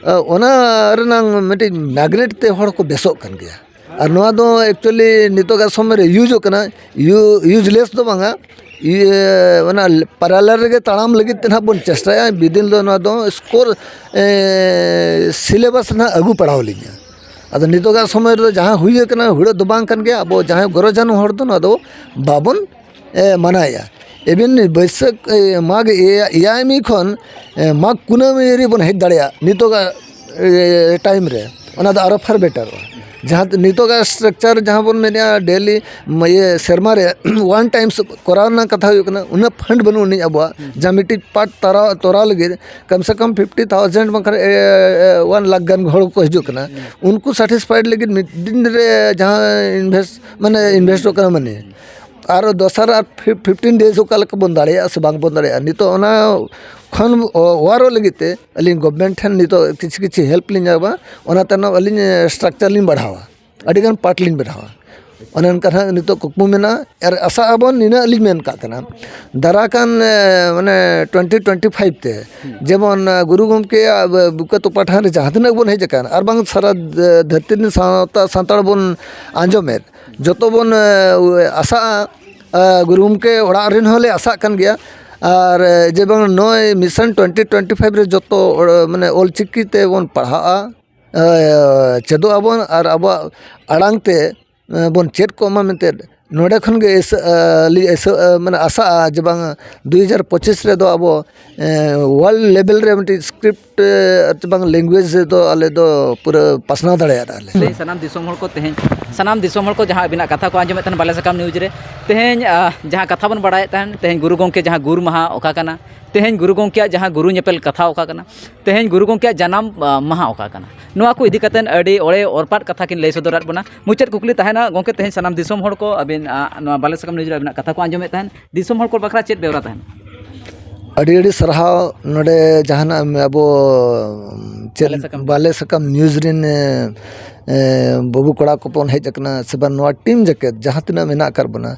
ᱟ, ᱚᱱᱟ ᱨᱮᱱᱟᱝ ᱢᱤᱫᱴᱤᱡ magnet ᱛᱮ ᱦᱚᱲ ᱠᱚ ᱵᱮᱥᱚᱜ ᱠᱟᱱ ᱜᱮᱭᱟ᱾ ᱟᱨ ᱱᱚᱣᱟ ᱫᱚ actually ᱱᱤᱛᱚᱜᱟᱜ ᱥᱚᱢᱚᱭ ᱨᱮ ᱤᱭᱩᱡᱚᱜ ᱠᱟᱱᱟ, ᱤᱭᱩ-, useless ᱫᱚ ᱵᱟᱝᱟ, ᱤᱭᱟᱹ, ᱚᱱᱟ parallel ᱨᱮᱜᱮ ᱛᱟᱲᱟᱢ ᱞᱟᱹᱜᱤᱫ ᱛᱮ ᱱᱟᱦᱟᱜ ᱵᱚᱱ ᱪᱮᱥᱴᱟᱭᱟ᱾ ᱵᱤᱫᱤᱱ ᱫᱚ ᱱᱚᱣᱟ ᱫᱚ score, ᱮ, syllabus ᱱᱟᱦᱟᱜ ᱟᱹᱜᱩ ᱯᱟᱲᱦᱟᱣ ᱞᱤᱧᱟ᱾ ᱟᱫᱚ ᱱᱤᱛᱚᱜᱟᱜ ᱥᱚᱢᱚᱭ ᱨᱮᱫᱚ ᱡᱟᱦᱟᱸ ᱦᱩᱭ ᱟᱠᱟᱱᱟ, ᱦᱩᱲᱟᱹᱜ ᱫᱚ ᱵᱟᱝ ᱠᱟᱱ ᱜᱮᱭᱟ᱾ ᱟᱵᱚ ᱡᱟᱦᱟᱸᱭ ᱜᱚᱨᱚᱡᱟᱱ ᱦᱚᱲ ᱫᱚ ᱱᱚᱣᱟ ᱫᱚ ᱵᱟᱵᱚᱱ ᱮ, ᱢᱟᱱᱟᱭᱮᱫᱼᱟ᱾ Even ᱵᱟᱹᱭᱥᱟᱹᱠᱷ, ᱮ, ᱢᱟᱜᱽ ᱮᱭᱟ-, ᱮᱭᱟᱭ ᱢᱤ ᱠᱷᱚᱱ, ᱮ, ᱢᱟᱜᱽ ᱠᱩᱱᱟᱹᱢᱤ ᱨᱮᱵᱚᱱ ᱦᱮᱡ ᱫᱟᱲᱮᱭᱟᱜᱼᱟ ᱱᱤᱛᱚᱜᱟᱜ, ᱮ, time ᱨᱮ, ᱚᱱᱟ ᱫᱚ ᱟᱨᱚ far betterᱚᱜᱼᱟ᱾ ᱡᱟᱦᱟᱸ ᱛᱮ ᱱᱤᱛᱚᱜᱟᱜ structure ᱡᱟᱦᱟᱸ ᱵᱚᱱ ᱢᱮᱱᱮᱫᱼᱟ daily, ᱢ-, ᱤᱭᱟᱹ, ᱥᱮᱨᱢᱟ ᱨᱮ one times ᱠᱚᱨᱟᱣ ᱨᱮᱱᱟᱜ ᱠᱟᱛᱷᱟ ᱦᱩᱭᱩᱜ ᱠᱟᱱᱟ, ᱩᱱᱟᱹᱜ fund ᱵᱟᱹᱱᱩᱜ ᱟᱹᱱᱤᱡ ᱟᱵᱚᱣᱟᱜ, ᱡᱟᱦᱟᱸ ᱢᱤᱫᱴᱤᱡ part ᱛᱟᱨᱟᱣ, ᱛᱚᱨᱟᱣ ᱞᱟᱹᱜᱤᱫ ᱠᱚᱢ ᱥᱮ ᱠᱚᱢ fifty thousand ᱵᱟᱝᱠᱷᱟᱱ, ᱮ, ᱮ, one lakh ᱜᱟᱱ ᱦᱚᱲ ᱠᱚ ᱦᱤᱡᱩᱜ ᱠᱟᱱᱟ᱾ ᱩᱱᱠᱩ satisfied ᱞᱟᱹᱜᱤᱫ ᱢᱤᱫ ᱫᱤᱱ ᱨᱮ ᱡᱟᱦᱟᱸ invest, ᱢᱟᱱᱮ investᱚᱜ ᱠᱟᱱᱟ, ᱢᱟᱱᱮ ᱟᱨ ᱫᱚᱥᱟᱨ ᱟᱨ ᱯᱷᱤ-, fifteen days ᱚᱠᱟ ᱞᱮᱠᱟ ᱵᱚᱱ ᱫᱟᱲᱮᱭᱟᱜᱼᱟ ᱥᱮ ᱵᱟᱝ ᱵᱚᱱ ᱫᱟᱲᱮᱭᱟᱜᱼᱟ, ᱱᱤᱛᱚᱜ ᱚᱱᱟ ᱠᱷᱚᱱ ᱚ-, ᱚᱣᱟᱨᱚᱜ ᱞᱟᱹᱜᱤᱫ ᱛᱮ ᱟᱹᱞᱤᱧ government ᱴᱷᱮᱱ ᱱᱤᱛᱚᱜ ᱠᱤᱪᱷᱩ ᱠᱤᱪᱷᱩ help ᱞᱤᱧ ᱧᱟᱢᱟ, ᱚᱱᱟ ᱛᱟᱭᱱᱚᱢ ᱟᱹᱞᱤᱧ, ᱮ, structure ᱞᱤᱧ ᱵᱟᱲᱦᱟᱣᱟ, ᱟᱹᱰᱤᱜᱟᱱ part ᱞᱤᱧ ᱵᱮᱱᱟᱣᱟ᱾ ᱚᱱᱮ ᱚᱱᱠᱟ ᱱᱟᱦᱟᱜ ᱱᱤᱛᱚᱜ ᱠᱩᱠᱢᱩ ᱢᱮᱱᱟᱜᱼᱟ᱾ ᱟᱨ ᱟᱥᱟᱜ ᱟᱵᱚᱱ, ᱱᱤᱱᱟᱹᱜ ᱞᱤᱧ ᱢᱮᱱ ᱠᱟᱜ ᱠᱟᱱᱟ, ᱫᱟᱨᱟ ᱠᱟᱱ, ᱮ, ᱢᱟᱱᱮ twenty twenty five ᱛᱮ ᱡᱮᱢᱚᱱ, ᱮ, ᱜᱩᱨᱩ ᱜᱚᱢᱠᱮᱭᱟᱜ ᱵᱩᱠᱟᱹ ᱛᱚᱯᱟ ᱴᱷᱟᱶ ᱨᱮ ᱡᱟᱦᱟᱸ ᱛᱤᱱᱟᱹᱜ ᱵᱚᱱ ᱦᱮᱡ ᱟᱠᱟᱱ, ᱟᱨ ᱵᱟᱝ ᱥᱟᱨᱟ, ᱮ, ᱫᱷᱟᱹᱨᱛᱤ ᱨᱮᱱ ᱥᱟᱶᱛᱟ ᱥᱟᱱᱛᱟᱲ ᱵᱚᱱ ᱟᱸᱡᱚᱢᱮᱫ, ᱡᱚᱛᱚ ᱵᱚᱱ, ᱮ, ᱟᱥᱟᱜᱼᱟ, ᱮ, ᱜᱩᱨᱩ ᱜᱚᱢᱠᱮ ᱚᱲᱟᱜ ᱨᱮᱱ ᱦᱚᱸᱞᱮ ᱟᱥᱟᱜ ᱠᱟᱱ ᱜᱮᱭᱟ᱾ ᱟᱨ, ᱮ, ᱡᱮ ᱵᱟᱝ ᱱᱚᱜᱼᱚᱭ mission twenty twenty five ᱨᱮ ᱡᱚᱛᱚ, ᱚᱲ-, ᱢᱟᱱᱮ ᱚᱞᱪᱤᱠᱤ ᱛᱮᱵᱚᱱ ᱯᱟᱲᱦᱟᱜᱼᱟ, ᱮ, ᱪᱮᱫᱚᱜ ᱟᱵᱚᱱ ᱟᱨ ᱟᱵᱚᱣᱟᱜ ᱟᱲᱟᱝ ᱛᱮ, ᱮ, ᱵᱚᱱ ᱪᱮᱫ ᱠᱚᱜ ᱢᱟ ᱢᱮᱱᱛᱮ ᱱᱚᱰᱮ ᱠᱷᱚᱱ ᱜᱮ ᱮᱥ-, ᱟᱹᱞᱤᱧ ᱮᱥ-, ᱢᱟᱱᱮ ᱟᱥᱟᱜᱼᱟ ᱡᱮ ᱵᱟᱝ ᱫᱩ ᱦᱟᱡᱟᱨ ᱯᱚᱸᱪᱤᱥ ᱨᱮᱫᱚ ᱟᱵᱚ, ᱮ, world level ᱨᱮ ᱢᱤᱫᱴᱤᱡ script, ᱮ, ᱟᱨ ᱵᱟᱝ language ᱨᱮᱫᱚ ᱟᱞᱮ ᱫᱚ ᱯᱩᱨᱟᱹ ᱯᱟᱥᱱᱟᱣ ᱫᱟᱲᱮᱭᱟᱜᱼᱟ ᱞᱮ᱾ ᱛᱮᱦᱮᱧ ᱥᱟᱱᱟᱢ ᱫᱤᱥᱚᱢ ᱦᱚᱲ ᱠᱚ, ᱛᱮᱦᱮᱧ ᱥᱟᱱᱟᱢ ᱫᱤᱥᱚᱢ ᱦᱚᱲ ᱠᱚ ᱡᱟᱦᱟᱸ ᱟᱹᱵᱤᱱᱟᱜ ᱠᱟᱛᱷᱟ ᱠᱚ ᱟᱸᱡᱚᱢᱮᱫ ᱛᱟᱦᱮᱱ ᱵᱟᱞᱮ ᱥᱟᱠᱟᱢ news ᱨᱮ, ᱛᱮᱦᱮᱧ, ᱟ, ᱡᱟᱦᱟᱸ ᱠᱟᱛᱷᱟ ᱵᱚᱱ ᱵᱟᱲᱟᱭᱮᱫ ᱛᱟᱦᱮᱱ, ᱛᱮᱦᱮᱧ ᱜᱩᱨᱩ ᱜᱚᱢᱠᱮ ᱡᱟᱦᱟᱸ ᱜᱩᱨ ᱢᱟᱦᱟ ᱚᱠᱟ ᱠᱟᱱᱟ, ᱛᱮᱦᱮᱧ ᱜᱩᱨᱩ ᱜᱚᱢᱠᱮᱭᱟᱜ ᱡᱟᱦᱟᱸ ᱜᱩᱨᱩ ᱧᱮᱯᱮᱞ ᱠᱟᱛᱷᱟ ᱚᱠᱟ ᱠᱟᱱᱟ, ᱛᱮᱦᱮᱧ ᱜᱩᱨᱩ ᱜᱚᱢᱠᱮᱭᱟᱜ ᱡᱟᱱᱟᱢ, ᱟ, ᱢᱟᱦᱟ ᱚᱠᱟ ᱠᱟᱱᱟ, ᱱᱚᱣᱟ ᱠᱚ ᱤᱫᱤ ᱠᱟᱛᱮᱫ ᱟᱹᱰᱤ ᱚᱲᱮ ᱚᱨᱯᱟᱛ ᱠᱟᱛᱷᱟ ᱠᱤᱱ ᱞᱟᱹᱭ ᱥᱚᱫᱚᱨᱟᱫ ᱵᱚᱱᱟ᱾ ᱢᱩᱪᱟᱹᱫ ᱠᱩᱠᱞᱤ ᱛᱟᱦᱮᱱᱟ ᱜᱚᱢᱠᱮ, ᱛᱮᱦᱮᱧ ᱥᱟᱱᱟᱢ ᱫᱤᱥᱚᱢ ᱦᱚᱲ ᱠᱚ ᱟᱹᱵᱤᱱ, ᱟ, ᱱᱚᱣᱟ ᱵᱟᱞᱮ ᱥᱟᱠᱟᱢ news ᱨᱮ ᱟᱹᱵᱤᱱᱟᱜ ᱠᱟᱛᱷᱟ ᱠᱚ ᱟᱸᱡᱚᱢᱮᱫ ᱛᱟᱦᱮᱱ, ᱫᱤᱥᱚᱢ ᱦᱚᱲ ᱠᱚ ᱵᱟᱠᱷᱨᱟ ᱪᱮᱫ ᱵᱮᱣᱨᱟ ᱛᱟᱦᱮᱱᱟ? ᱟᱹᱰᱤ ᱟᱹᱰᱤ ᱥᱟᱨᱦᱟᱣ᱾ ᱱᱚᱰᱮ ᱡᱟᱦᱟᱱᱟᱜ ᱟᱵᱚ ᱪᱮᱫ ᱵᱟᱞᱮ ᱥᱟᱠᱟᱢ᱾ ᱵᱟᱞᱮ ᱥᱟᱠᱟᱢ news ᱨᱮᱱ, ᱮ, ᱮ, ᱵᱟᱹᱵᱩ ᱠᱚᱲᱟ ᱠᱚᱵᱚᱱ ᱦᱮᱡ ᱟᱠᱟᱱᱟ ᱥᱮ ᱵᱟᱝ, ᱱᱚᱣᱟ team ᱡᱟᱠᱮᱛ ᱡᱟᱦᱟᱸ ᱛᱤᱱᱟᱹᱜ ᱢᱮᱱᱟᱜ ᱟᱠᱟᱫ ᱵᱚᱱᱟ,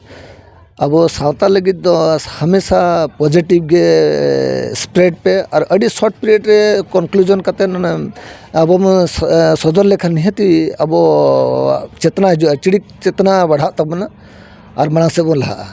ᱟᱵᱚ ᱥᱟᱶᱛᱟ ᱞᱟᱹᱜᱤᱫ ᱫᱚ ᱦᱟᱢᱮᱥᱟ positive ᱜᱮ spread ᱯᱮ, ᱟᱨ ᱟᱹᱰᱤ short period ᱨᱮ conclusion ᱠᱟᱛᱮᱫ ᱚᱱᱟ ᱟᱵᱚ ᱵᱚᱱ ᱥᱚ-, ᱥᱚᱫᱚᱨ ᱞᱮᱠᱷᱟᱱ ᱱᱤᱦᱟᱹᱛᱤ ᱟᱵᱚ ᱪᱮᱛᱱᱟ ᱦᱤᱡᱩᱜᱼᱟ, ᱪᱤᱲᱤᱠ ᱪᱮᱛᱱᱟ ᱵᱟᱲᱦᱟᱜ ᱛᱟᱵᱚᱱᱟ ᱟᱨ ᱢᱟᱲᱟᱝ ᱥᱮᱫ ᱵᱚᱱ ᱞᱟᱦᱟᱜᱼᱟ᱾